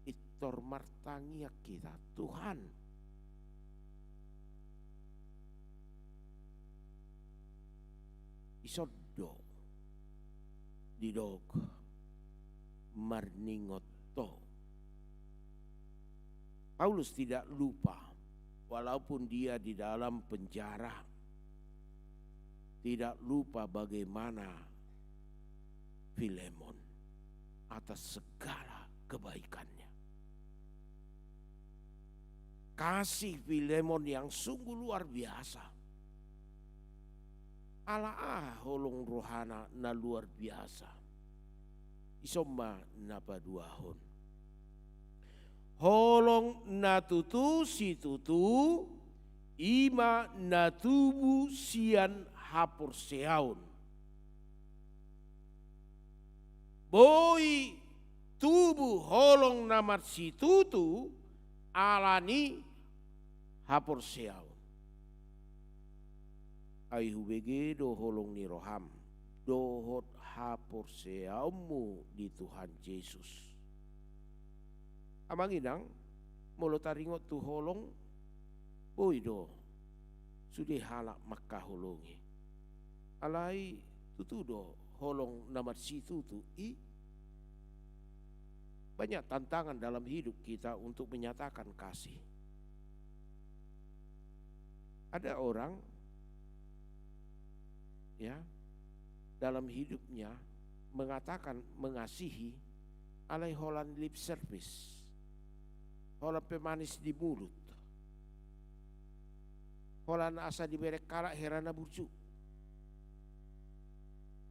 pintor martangiang hita, Tuhan, ison do didok marningot ho. Paulus tidak lupa, walaupun dia di dalam penjara, tidak lupa bagaimana Filemon atas segala kebaikannya. Kasih Filemon yang sungguh luar biasa. Ala aha holong rohana na luar biasa? Ison ma na paduahon. Holong na tutu situtu, i ma na tubu sian haporseaon. Boi tubu holong na marsitutu ala ni haporseaon. Ai hubege do holong ni roham dohot haporseaonmu di Tuhan Jesus. Amang inang, molo taringot tu holong, boi do sude halak mangkaholongi. Alai tutu do holong na marsitutu i? Banyak tantangan dalam hidup kita untuk menyatakan kasih. Ada orang, ya, dalam hidupnya mengatakan mengasihi, alai holan lip service, holan pemanis di mulut, holan asa dibereng halak hera na burju.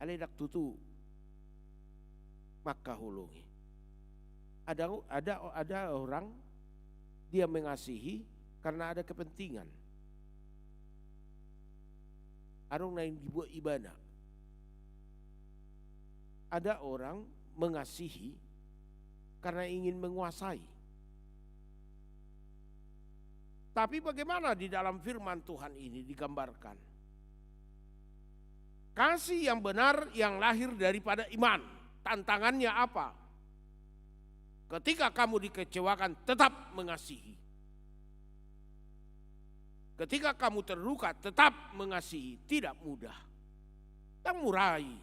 Alai ndang tutu mangkaholongi. Ada, ada, ada orang dia mengasihi karena ada kepentingan. Adong na dibuat ibana. Ada orang mengasihi karena ingin menguasai. Tapi bagaimana di dalam firman Tuhan ini digambarkan? Kasih yang benar yang lahir daripada iman. Tantangannya apa? Ketika kamu dikecewakan, tetap mengasihi. Ketika kamu terluka, tetap mengasihi. Tidak mudah. Ndang mura i.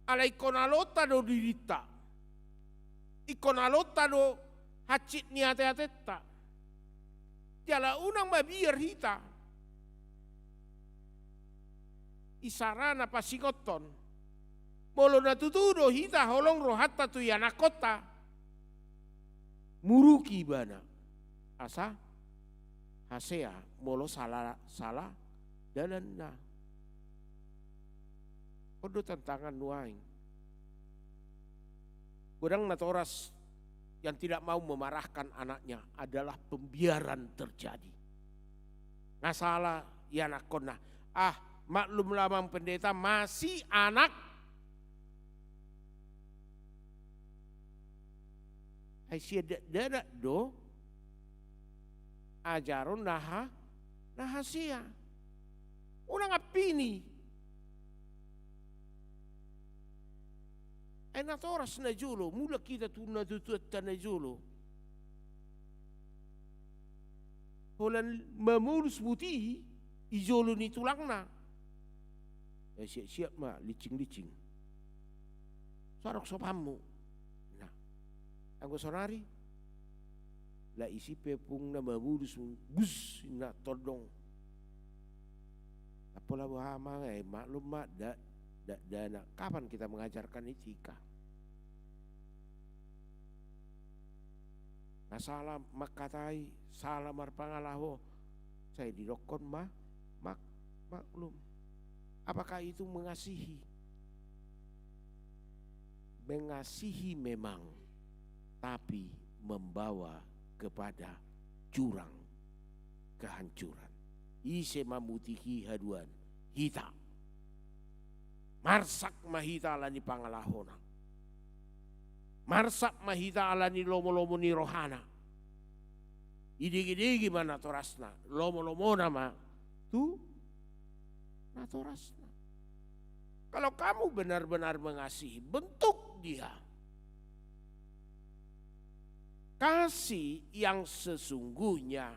Alai ingkon alonta do dirinta. Ingkon alonta do hansit ni ateatenta. Jala unang mabiar hita. Isarana pasingothon. Molo na tutu do hita holong rohanta tu ianakkonta, muruki ibana. Asa hasea molo sala, sala dalanna. On do tantangan nuaeng. Godang natoras yang tidak mau memarahkan anaknya adalah pembiaran terjadi. Nga sala ianakkonna. Ah, maklumlah amang pendeta, masih anak. Ai sian dakdanak do ajaron na ha, na hasea. Unang ampini. Ai natoras najolo, mulak hita tu natuatuanta najolo. Holan mamolus buti i jolo ni tulangna. Eh, siap-siap ma, lincing-lincing. Sorok sopanmu. Nah, anggo sonari, la isi pe pungna mamolus, bus, na tondong. Apola boha amang, eh, maklum ma, da, da, dakdanak. Kapan kita mengajarkan etika? Nga sala mangkatai, sala marpangalaho, sai didokkon ma, mak, maklum. Apakah itu mengasihi? Mengasihi memang, tapi membawa kepada jurang kehancuran. Ise mamutihi haduan? Hita. Marsak ma hita ala ni pangalahona. Marsak ma hita ala ni lomolomo ni rohana. Idegedege ma natorasna, lomolomona ma tu natorasna. Kalau kamu benar-benar mengasihi, bentuk dia. Kasih yang sesungguhnya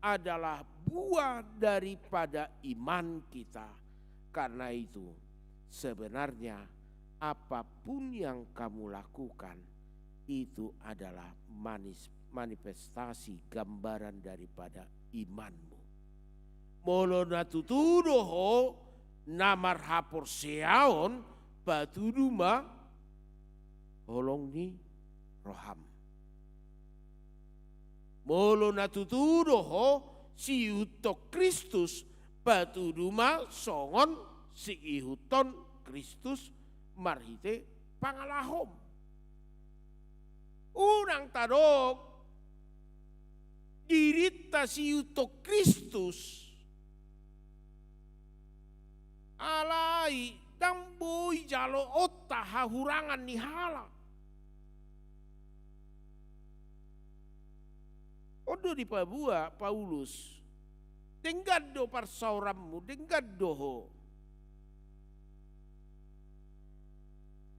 adalah buah daripada iman kita. Karena itu, sebenarnya apapun yang kamu lakukan, itu adalah manis, manifestasi, gambaran daripada imanmu. Molo na tutu do ho na marhaporseaon, patudu ma holong ni roham. Molo na tutu do ho siihuthon Kristus, patudu ma songon siihuthon Kristus marhite pangalahom. Unang tadok dirinta siihuthon Kristus. Alai ndang boi jaloonta hahurangan ni halak. On do dipaboa Paulus. Denggan do parsaoranmu, denggan do ho.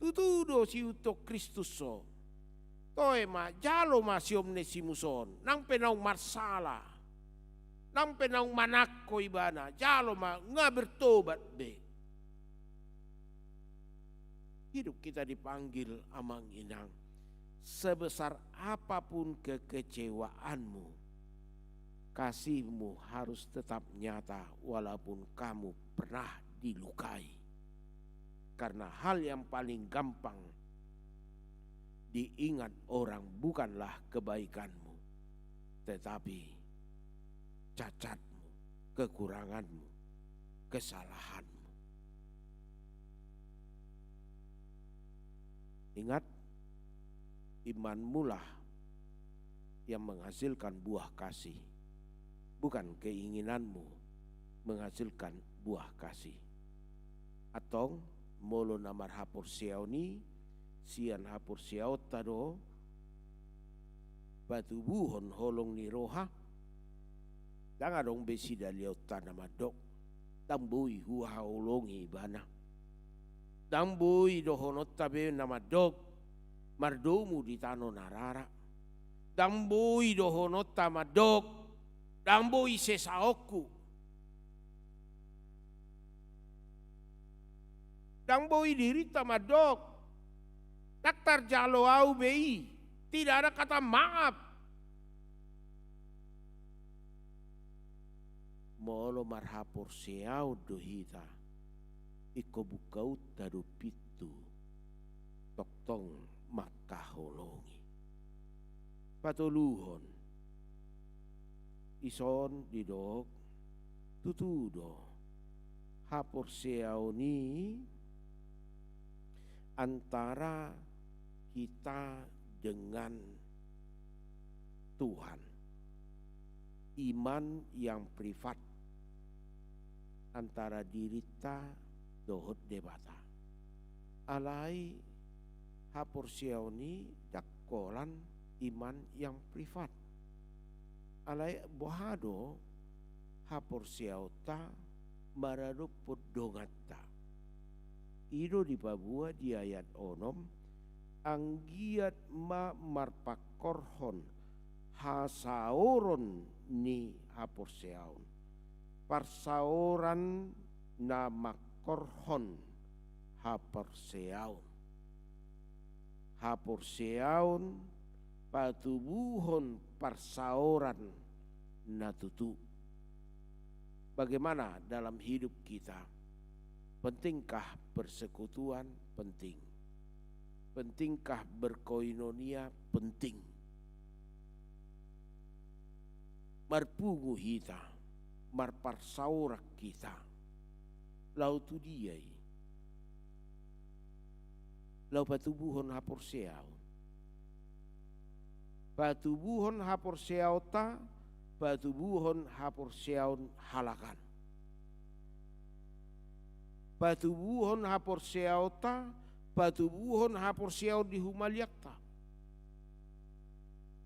Tutu do siihuthon Kristus ho. Toe ma, jalo ma si Onesimus on, nang pe naung marsala, nang pe naung manangko ibana, jalo ma, nga bertobat be. Hidup kita dipanggil, amang inang. Sebesar apapun kekecewaanmu, kasihmu harus tetap nyata walaupun kamu pernah dilukai. Karena hal yang paling gampang diingat orang bukanlah kebaikanmu, tetapi cacatmu, kekuranganmu, kesalahanmu. Ingat, imanmulah yang menghasilkan buah kasih, bukan keinginanmu menghasilkan buah kasih. Antong, molo na marhaporseaon i, sian haporseaonta do patubuhon holong ni roha. Ndang adong be sidaliaonta na mandok, ndang boi huhaholongi ibana. Ndang boi dohononta be na mandok, mardomu di tano na rara. Ndang boi dohononta mandok, ndang boi sesaonku. Ndang boi dirinta mandok, ndang tarjalo ahu be i, tidak ada kata maaf. Molo marhaporseaon do hita, ingkon bungkaonta do pintu, tongtong mangkaholongi. Patoluhon, dison didok, tutu do, haporseaon i antara kita dengan Tuhan. Iman yang privat antara dirinta dohot Debata. Alai haporseaon i ndang holan iman yang privat. Alai boha do haporseaonta maradophon donganta? I do dipaboa di ayat onom, anggiat ma marpangkorhon hasaoron ni haporseaon. Parsaoran na mangkorhon haporseaon. Haporseaon patubuhon parsaoran na tutu. Bagaimana dalam hidup kita? Pentingkah persekutuan? Penting. Pentingkah berkoinonia? Penting. Marpungu hita, marparsaoran hita, laho tu dia i? Laho patubuhon haporseaon. Patubuhon haporseaonta, patubuhon haporseaon halak an. Patubuhon haporseaonta, patubuhon haporseaon di humaliangta.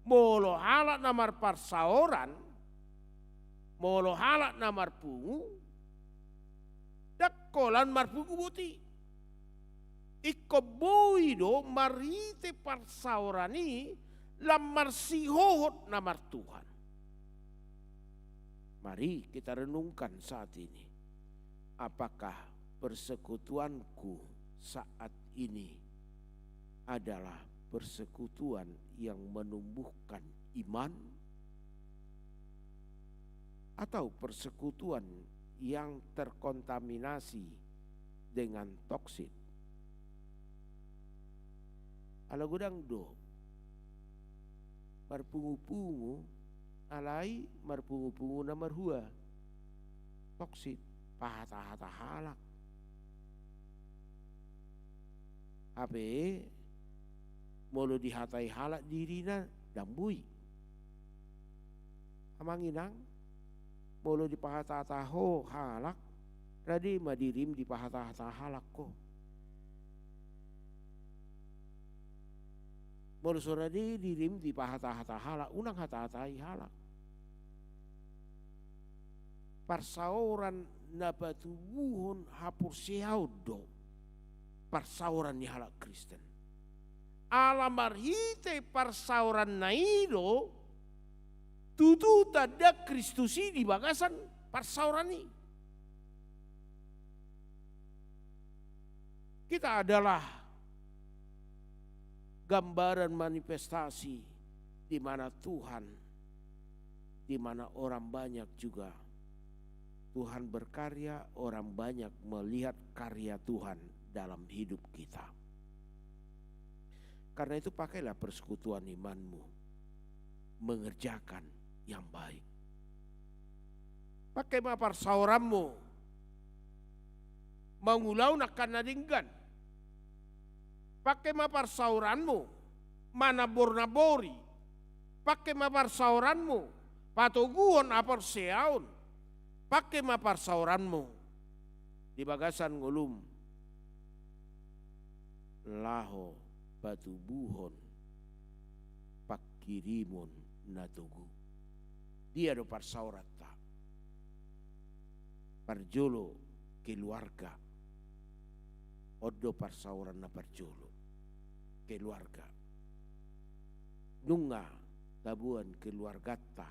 Molo halak na marparsaoran, molo halak na marpungu, ndang holan marpungu boti. Ingkon boi do marhite parsaoran i lam marsihohot na martuhan. Mari kita renungkan saat ini. Apakah persekutuanku saat ini adalah persekutuan yang menumbuhkan iman, atau persekutuan yang terkontaminasi dengan toksit? Ala godang do marpungupungu, alai marpungupungu na marhua, toksit, pahatahata halak. Hape molo dihatai halak dirina, ndang boi. Amang inang, molo dipahatahata ho halak, rade ma dirim dipahatahata halak ho. Molo so rade dirim dipahatahata halak, unang hatahatai halak. Parsaoran na patubuhon haporseaon do parsaoran ni halak Kristen. Ala marhite parsaoranna i do tutu tanda Kristus i di bagasan parsaoran i. Kita adalah gambaran manifestasi di mana Tuhan, di mana orang banyak juga Tuhan berkarya, orang banyak melihat karya Tuhan dalam hidup kita. Karena itu, pakailah persekutuan imanmu mengerjakan yang baik. Pake ma parsaoranmu mangulahon angka na denggan. Pake ma parsaoranmu manambor-nambori. Pake ma parsaoranmu patoguhon haporseaon. Pake ma parsaoranmu di bagasan ngolum laho patubuhon pangkirimon na togu. Dia do parsaoranta? Parjolo keluarga. On do parsaoran na parjolo, keluarga. Nunga taboan keluarganta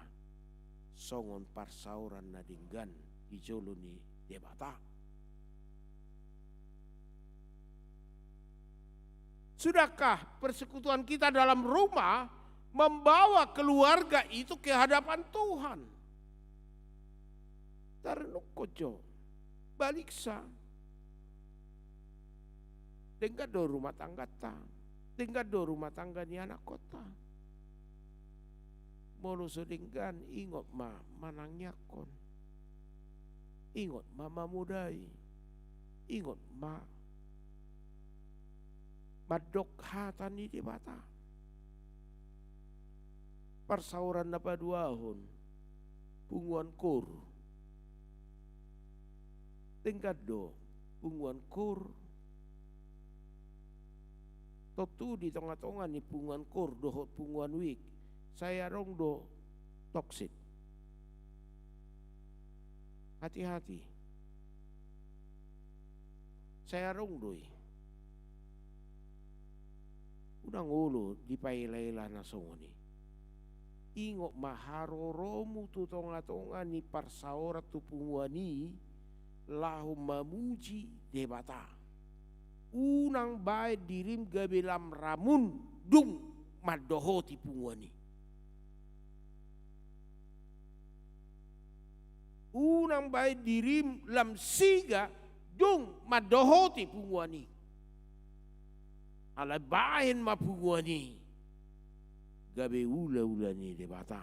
songon parsaoran na denggan di jolo ni Debata? Sudahkah persekutuan kita dalam rumah membawa keluarga itu ke hadapan Tuhan? Tarenungkon jo, baliksa. Denggan do rumah tangganta, denggan do rumah tangga ni anakkonta. Molo so denggan, ingot ma manangiangkon. Ingot ma mamodai. Ingot ma mandok hata ni Debata. Parsaoran na paduahon, punguan koor. Denggan do punguan koor? Tontu di tonga-tonga ni punguan koor dohot punguan wijk, sai adong do toksik. Hati-hati. Sai adong do i. Unang olo dipaela-ela na songon i. Ingot ma haroromu tu tonga-tonga ni parsaoran tu punguan i, laho mamuji Debata. Unang baen dirim gabe lam ramun dung mandohoti punguan i. Unang baen dirim lam siga dung mandohoti punguan i. Alai baen ma punguan i gabe ula-ula ni Debata,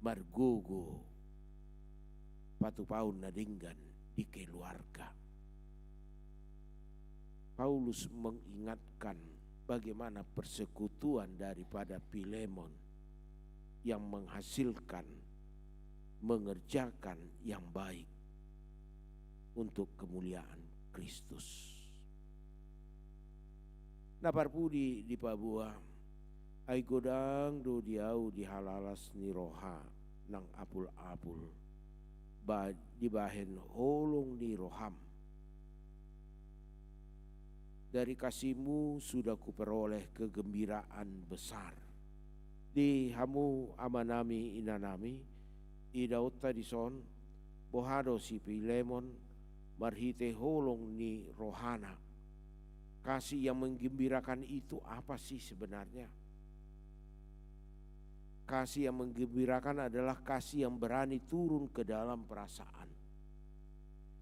margogo patupaon na denggan di keluarga. Paulus mengingatkan bagaimana persekutuan daripada Filemon yang menghasilkan, mengerjakan yang baik untuk kemuliaan Kristus. Na parpudi dipaboa, ai godang do di ahu di halalas ni roha nang apul-apul, ba-, dibahen holong ni roham. Dari kasihmu sudah kuperoleh kegembiraan besar. Di hamu amanami, inanami, idaonta dison, boha do si Filemon marhite holong ni rohana. Kasih yang menggembirakan itu apa sih sebenarnya? Kasih yang menggembirakan adalah kasih yang berani turun ke dalam perasaan.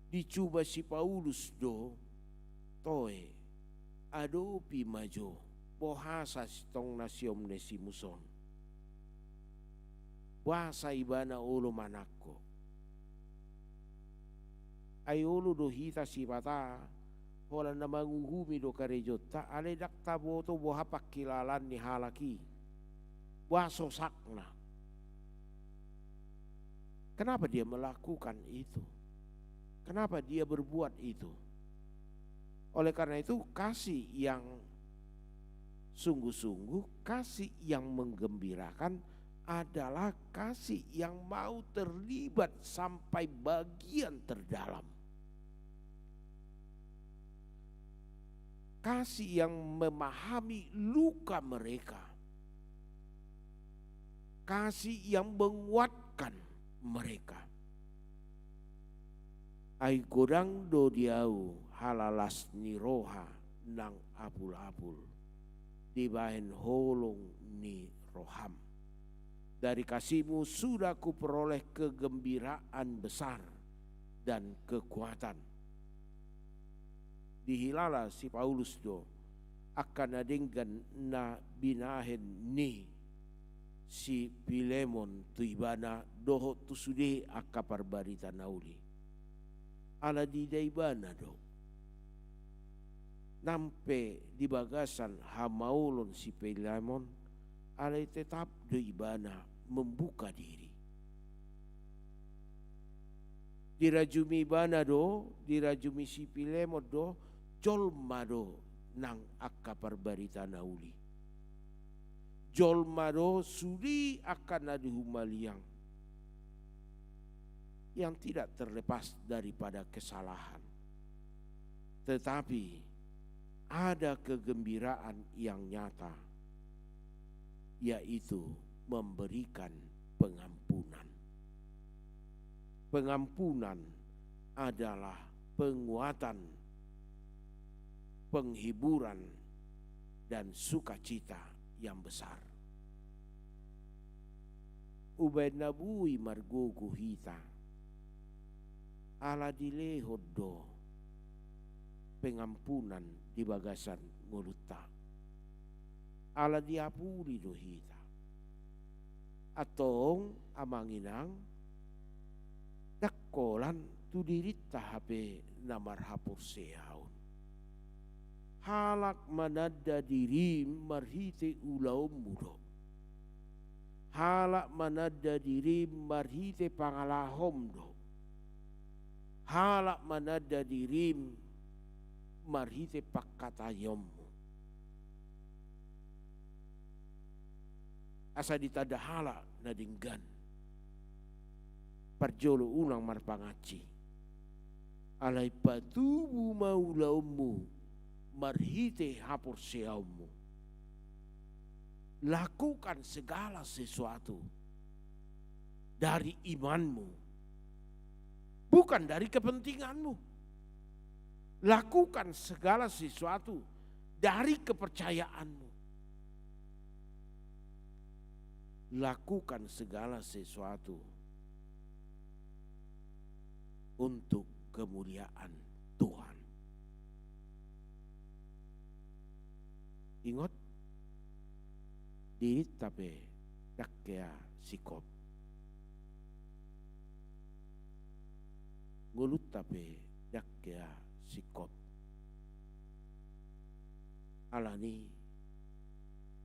Dicuba si Paulus do, toe, adopi ma jo, boasa sintong na si Onesimus on. Boasa ibana olo manangko. Ai olo do hita sipata, holan na manguhumi do karejonta, alai ndang taboto boha pangkilalaan ni halak i. Boha sosakna. Kenapa dia melakukan itu? Kenapa dia berbuat itu? Oleh karena itu, kasih yang sungguh-sungguh, kasih yang menggembirakan adalah kasih yang mau terlibat sampai bagian terdalam. Kasih yang memahami luka mereka. Kasih yang menguatkan mereka. Ai godang do di ahu halalas ni roha nang apul-apul, dibahen holong ni roham. Dari kasihmu sudah kuperoleh kegembiraan besar dan kekuatan. Dihilala si Paulus do angka na denggan na binahen ni si Filemon tu ibana dohot tu sude angka parbarita na uli. Ala diida ibana do. Nang pe di bagasan hamaolon si Filemon, alai tetap do ibana membuka diri. Dirajumi ibana do, dirajumi si Filemon do, jolma do nang angka parbarita na uli. Jolma do sude angka na di humaliang yang tidak terlepas daripada kesalahan. Tetapi ada kegembiraan yang nyata, yaitu memberikan pengampunan. Pengampunan adalah penguatan, penghiburan, dan sukacita yang besar. Umbahen na boi margogo hita, ala dilehon do pengampunan di bagasan ngolunta. Ala diapuli do hita. Antong, amang inang, ndang holan tu dirinta hape na marhaporseaon. Halak mananda dirim marhite ulaonmu do. Halak mananda dirim marhite pangalahom do. Halak mananda dirim marhite pangkataionmu. Asa ditanda halak na denggan. Parjolo unang marpangansi. Alai patubu ma ulaonmu marhite haporseaonmu. Lakukan segala sesuatu dari imanmu, bukan dari kepentinganmu. Lakukan segala sesuatu dari kepercayaanmu. Lakukan segala sesuatu untuk kemuliaan Tuhan. Ingot, dirinta pe ndang hea singkop. Ngolunta pe ndang hea singkop. Alani,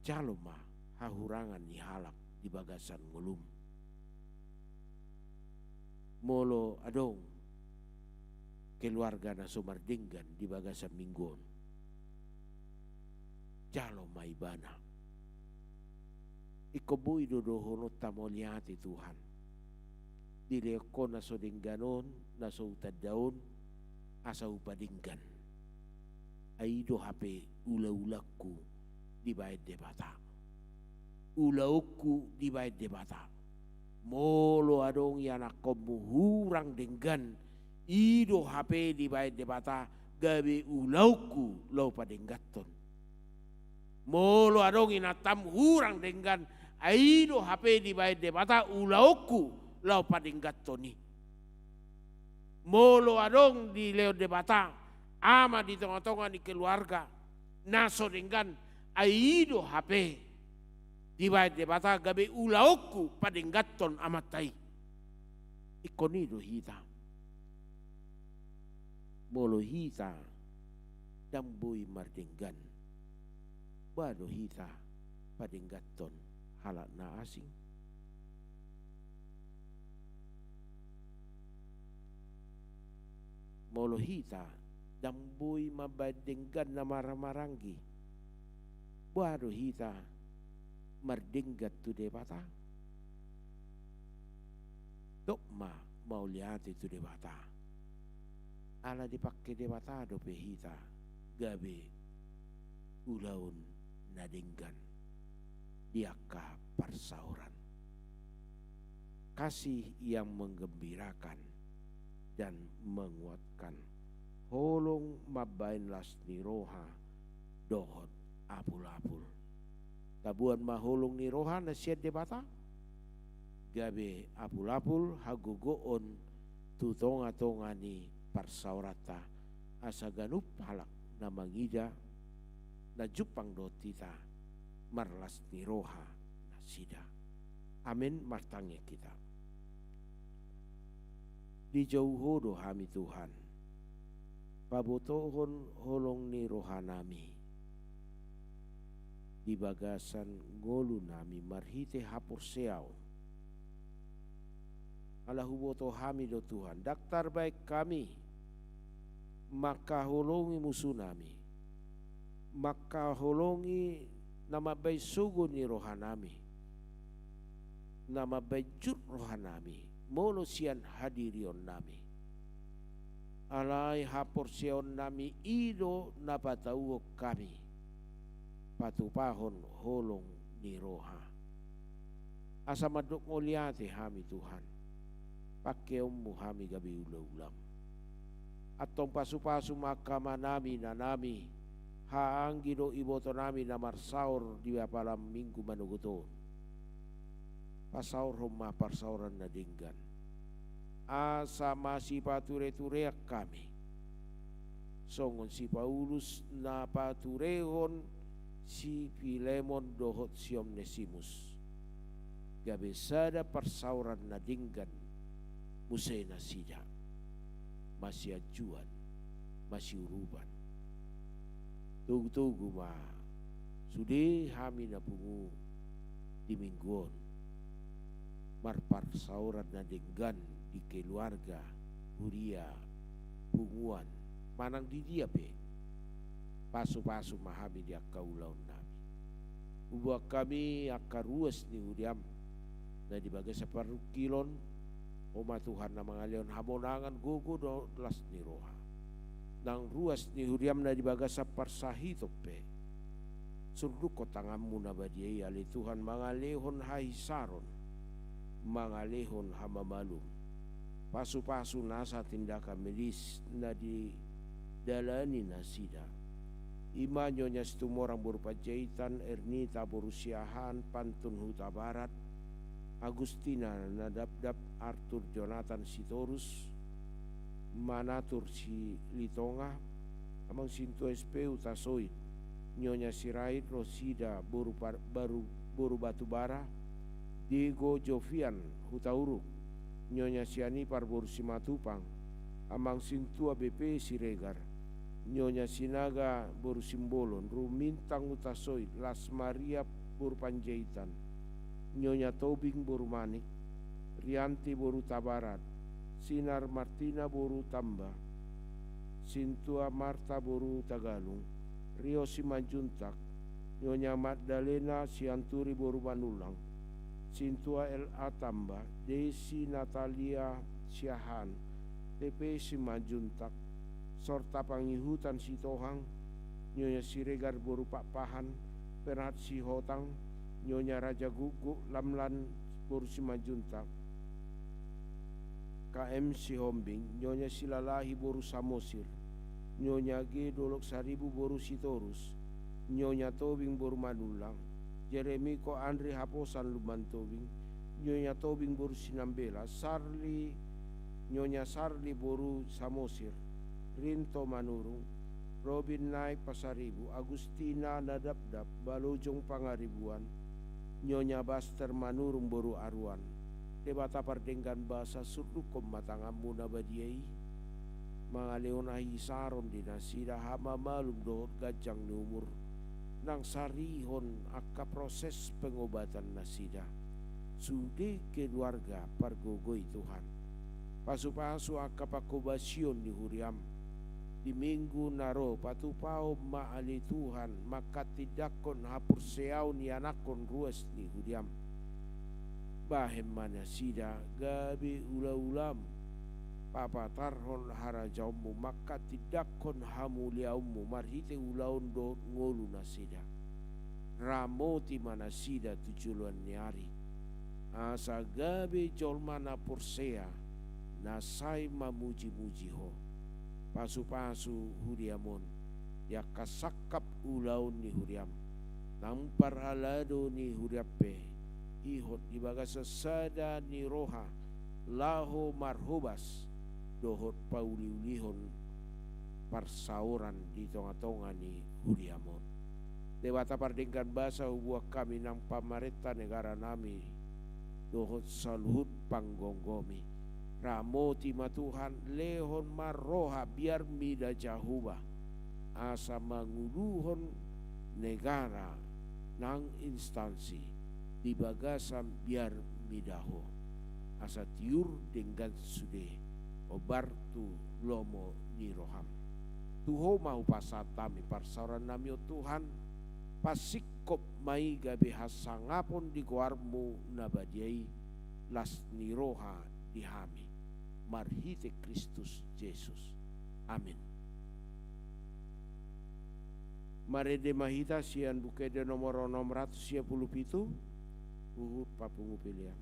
jalo ma hahurangan ni halak di bagasan ngolum. Molo adong keluarga na so mardenggan di bagasan minggu on, jalo ma ibana. Ingkon boi do dohononta mauliate Tuhan. Dilehon Ho na so denggan on, na so hutanda on, asa hupadenggan. Ai i do hape ulaulangku dibahen Debata. Ulaonku dibahen Debata. Molo adong ianakkonmu hurang denggan, i do hape dibahen Debata gabe ulaonku laho padengganhon. Molo adong inantam hurang denggan, ai i do hape dibahen Debata ulaonku laho padengganhon i. Molo adong dilehon Debata ama di tongatonga ni keluarga na so denggan, ai i do hape dibahen Debata gabe ulaonku padengganhon amanta i. Ingkon i do hita. Molo hita ndang boi mardenggan, boha do hita padengganhon halak na asing? Molo hita ndang boi mambahen denggan na marhahamaranggi, boha do hita mardenggan tu Debata? Dok ma mauliate tu Debata. Ala dipangke Debata dope hita gabe ulaon na denggan di angka parsaoran. Kasih yang menggembirakan dan menguatkan. Holong mambahen las ni roha dohot apulapul. Taboan ma holong ni roha na sian Debata, gabe apulapul hagogoon tu tongatonga ni parsaoranta, asa ganup halak na mangida na jumpang dohot hita marlas ni roha nasida. Amen. Martangiang hita. Dijou Ho do hami, Tuhan, pabotohon holong ni rohanami di bagasan ngolunami marhite haporseaon. Ala huboto hami do, Tuhan, ndang tarbahen hami mangkaholongi musunami, mangkaholongi na mambahen sogo ni rohanami, na mambahen jut rohanami molo sian hadirionnami. Alai haporseaonnami i do na patauhon hami patupahon holong ni roha. Asa mandok mauliate hami Tuhan, pangkeonmu hami gabe ulaulaM. Antong pasupasu ma angka amanami, inanami, haha anggi dohot ibotonami na marsaor di apala minggu manogot on. Pasaorhon ma parsaoran na denggan, asa masipatureturean hami songon si Paulus na paturehon si Filemon dohot si Onesimus, gabe sada parsaoran na denggan muse nasida, masianjuan, masiurupan. Togutogu ma sude hami na pungu di minggu on marparsaoran na denggan di keluarga, huria, punguan, manang di dia pe. Pasupasu ma hami di angka ulaonnami. Huboan hami angka ruas ni huriaM na di bagasan parungkilon. Ho ma Tuhan na mangalehon hamonangan, gogo dohot las ni roha. Nang ruas ni huriaM na di bagasan parsahiton pe, surdukkon tanganMu na badia i ale Tuhan, mangalehon hahisaron, mangalehon hamamalum. Pasupasu nasa tindakan medis na didalani nasida. I ma Nyonya Situmorang boru Panjaitan, Ernita boru Siahaan, Pantun Hutabarat, Agustina Nadapdap, Artur Jonatan Sitorus, Manatur Silitonga, Amang Sintua S P Hutasoit, Nyonya Sirait Rosida boru par-, baru, boru Batubara, Diego Jovian Hutauruk, Nyonya Sianipar boru Simatupang, Amang Sintua B P Siregar, Nyonya Sinaga boru Simbolon, Rumintang Hutasoit, Las Maria boru Panjaitan, Nyonya Tobing boru Manik, Rianti boru Tabarat, Sinar Martina boru Tamba, Sintua Marta boru Tagalung, Rio Simanjuntak, Nyonya Magdalena Sianturi boru Manullang, Sintua L A Tamba, Desi Natalia Siahaan, T P Simanjuntak, Sorta Pangihutan Sitohang, Nyonya Siregar boru Pakpahan, Perhat Sihotang, Nyonya Raja Gukguk Lamlan boru Simanjuntak, K M Sihombing, Nyonya Silalahi boru Samosir, Nyonya G Dolok Saribu boru Sitorus, Nyonya Tobing boru Manullang, Jeremiko Andri Haposan Lumban Tobing, Nyonya Tobing boru Sinambela, Sarli, Nyonya Sarli boru Samosir, Rinto Manurung, Robin Naik Pasaribu, Agustina Nadapdap, Balojong Pangaribuan, Nyonya Baster Manurung boru Aruan. Debata pardenggan basa, surdukkon ma tanganMu na badia i, mangalehon hahisaron di nasida, hamamalum dohot ganjang ni umur, nang sarihon angka proses pengobatan nasida, sude keluarga pargogoi Tuhan. Pasupasu angka panghobasion ni huriaM di minggu na ro, patupahon ma ale Tuhan manghatindanghon haporseaon ianakhon ruas ni huriaM. Bahen ma nasida gabe ulaulaM, papatarhon harajaonMu, manghatindanghon hamuliaonMu marhite ulaon dohot ngolu nasida. Ramoti ma nasida tu joloan ni ari, asa gabe jolma na porsea, na sai mamujimuji Ho. Pasupasu huriaM on di angka sangkap ulaon ni huriaM, nang parhalado ni huriaM pe, ihot di bagasan sada ni roha laho marhobas dohot pauliulihon parsaoran di tongatonga ni huriaM on. Debata pardenggan basa, huboan hami nang pamarenta negaranami dohot saluhut panggomgomi. Ramoti ma Tuhan, lehon ma roha biar mida Jahowa, asa manguluhon negara nang instansi di bagasan biar mida Ho, asa tiur denggan sude hombar tu lomo ni rohaM. Tu Ho ma hupasahat hami parsaoran nami, o Tuhan, pasingkop ma i gabe hasangapon di goarmu na badia i, las ni roha di hami, marhite Kristus Jesus. Amin. Marende ma hita sian Buku Ende nomor onom ratus sia pulu pitu, huhut papungu pelean.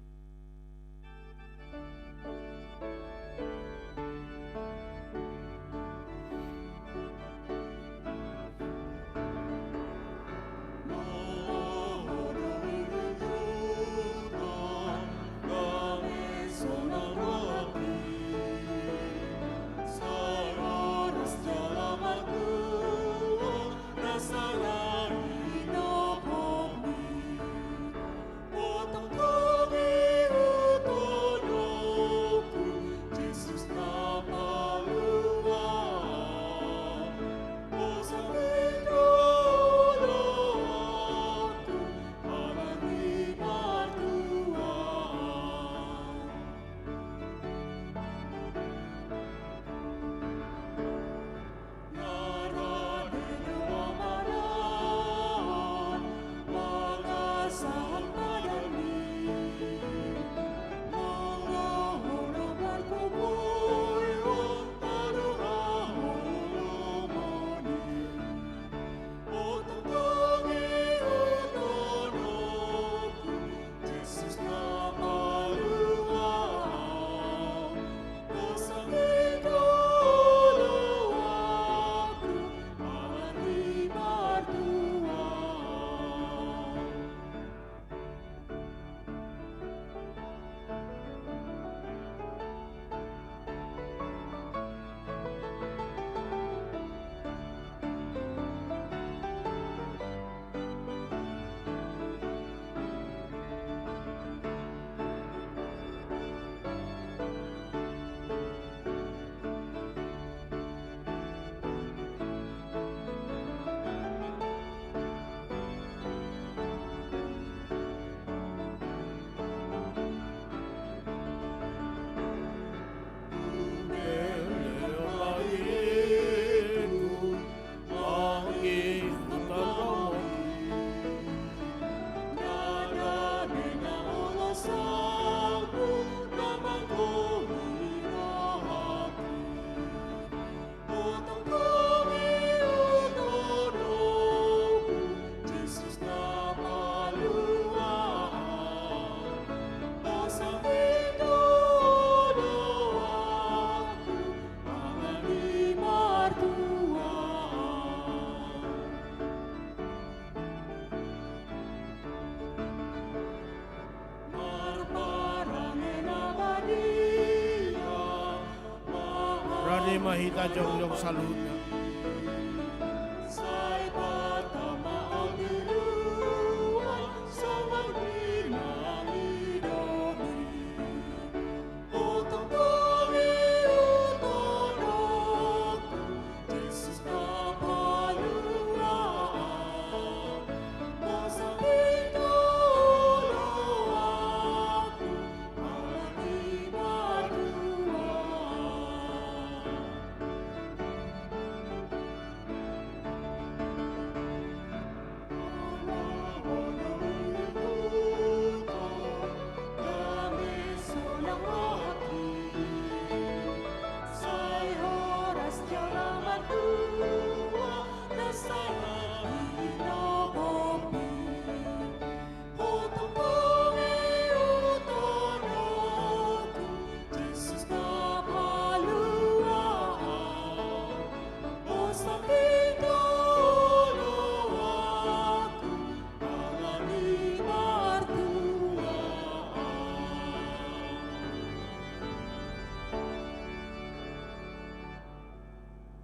Rade ma hita jongjong saluhutna.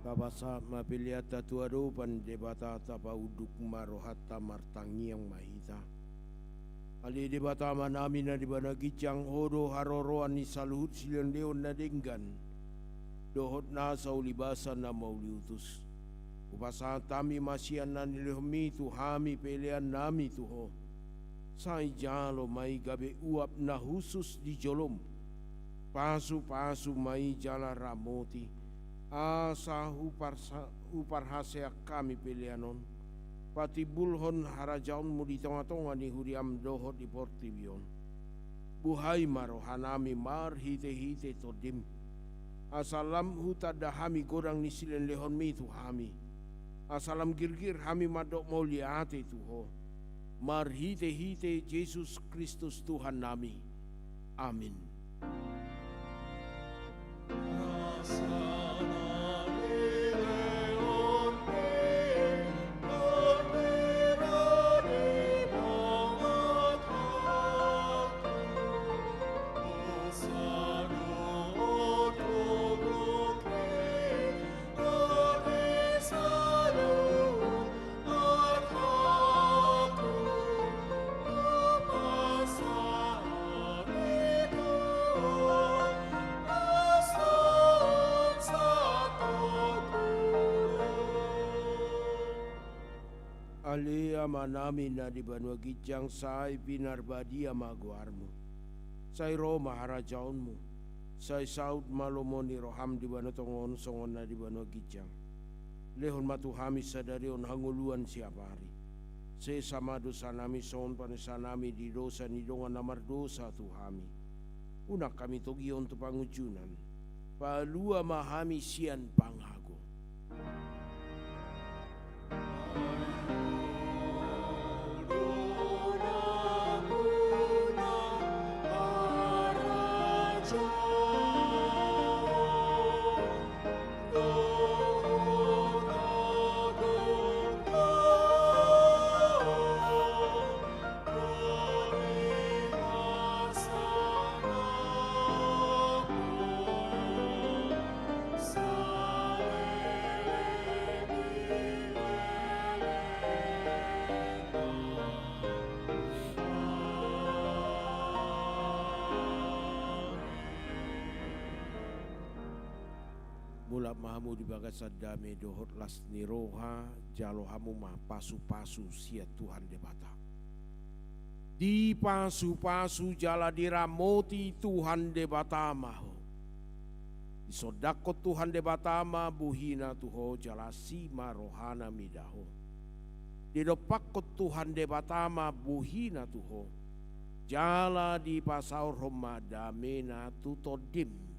Tapasahat ma peleanta tu adopan Debata, tapaunduk ma rohanta, martangiang ma hita. Ale Debata Amanami na di banua ginjang, Ho do haroroan ni saluhut silehonlehon na denggan dohot nasa ulibasa na mauliutus. Hupasahat hami ma sian na nilehonmi tu hami peleannami tu Ho. Sai jalo ma i gabe uap na hushus di jolom. Pasupasu ma i jala ramoti, Asa huparsa-, huparhaseang hami pelean on, patimbulhon harajaonmu di tonga-tonga ni huriam dohot di portibi on. Buhai ma rohanami marhite-hite Tondim, asa lam hutanda hami godang ni silehonlehonmi tu hami, asa lam girgir hami mandok mauliate tu Ho. Marhite-hite Jesus Kristus Tuhannami. Amin. Ale Amanami na di banua ginjang, sai pinarbadia ma goarmu. Sai ro ma harajaonmu. Sai saut ma lomo ni roham di banua tonga on songon na di banua ginjang. Lehon ma tu hami sadari on hangoluan siapari. Sesa ma dosanami songon panesanami di dosa ni dongan na mardosa tu hami. Unang hami togihon tu pangunjunan. Palua ma hami sian pangago. Mulak ma hamu di bagasan dame dohot las ni roha, jalo hamu ma pasu-pasu sian Tuhan Debata. Dipasupasu jala diramoti Tuhan Debata ma ho. Disondangkon Tuhan Debata ma bohina tu ho jala asi ma rohana mida ho. Didompakkon Tuhan Debata ma bohina tu ho jala dipasaorhon ma damena tu tondim.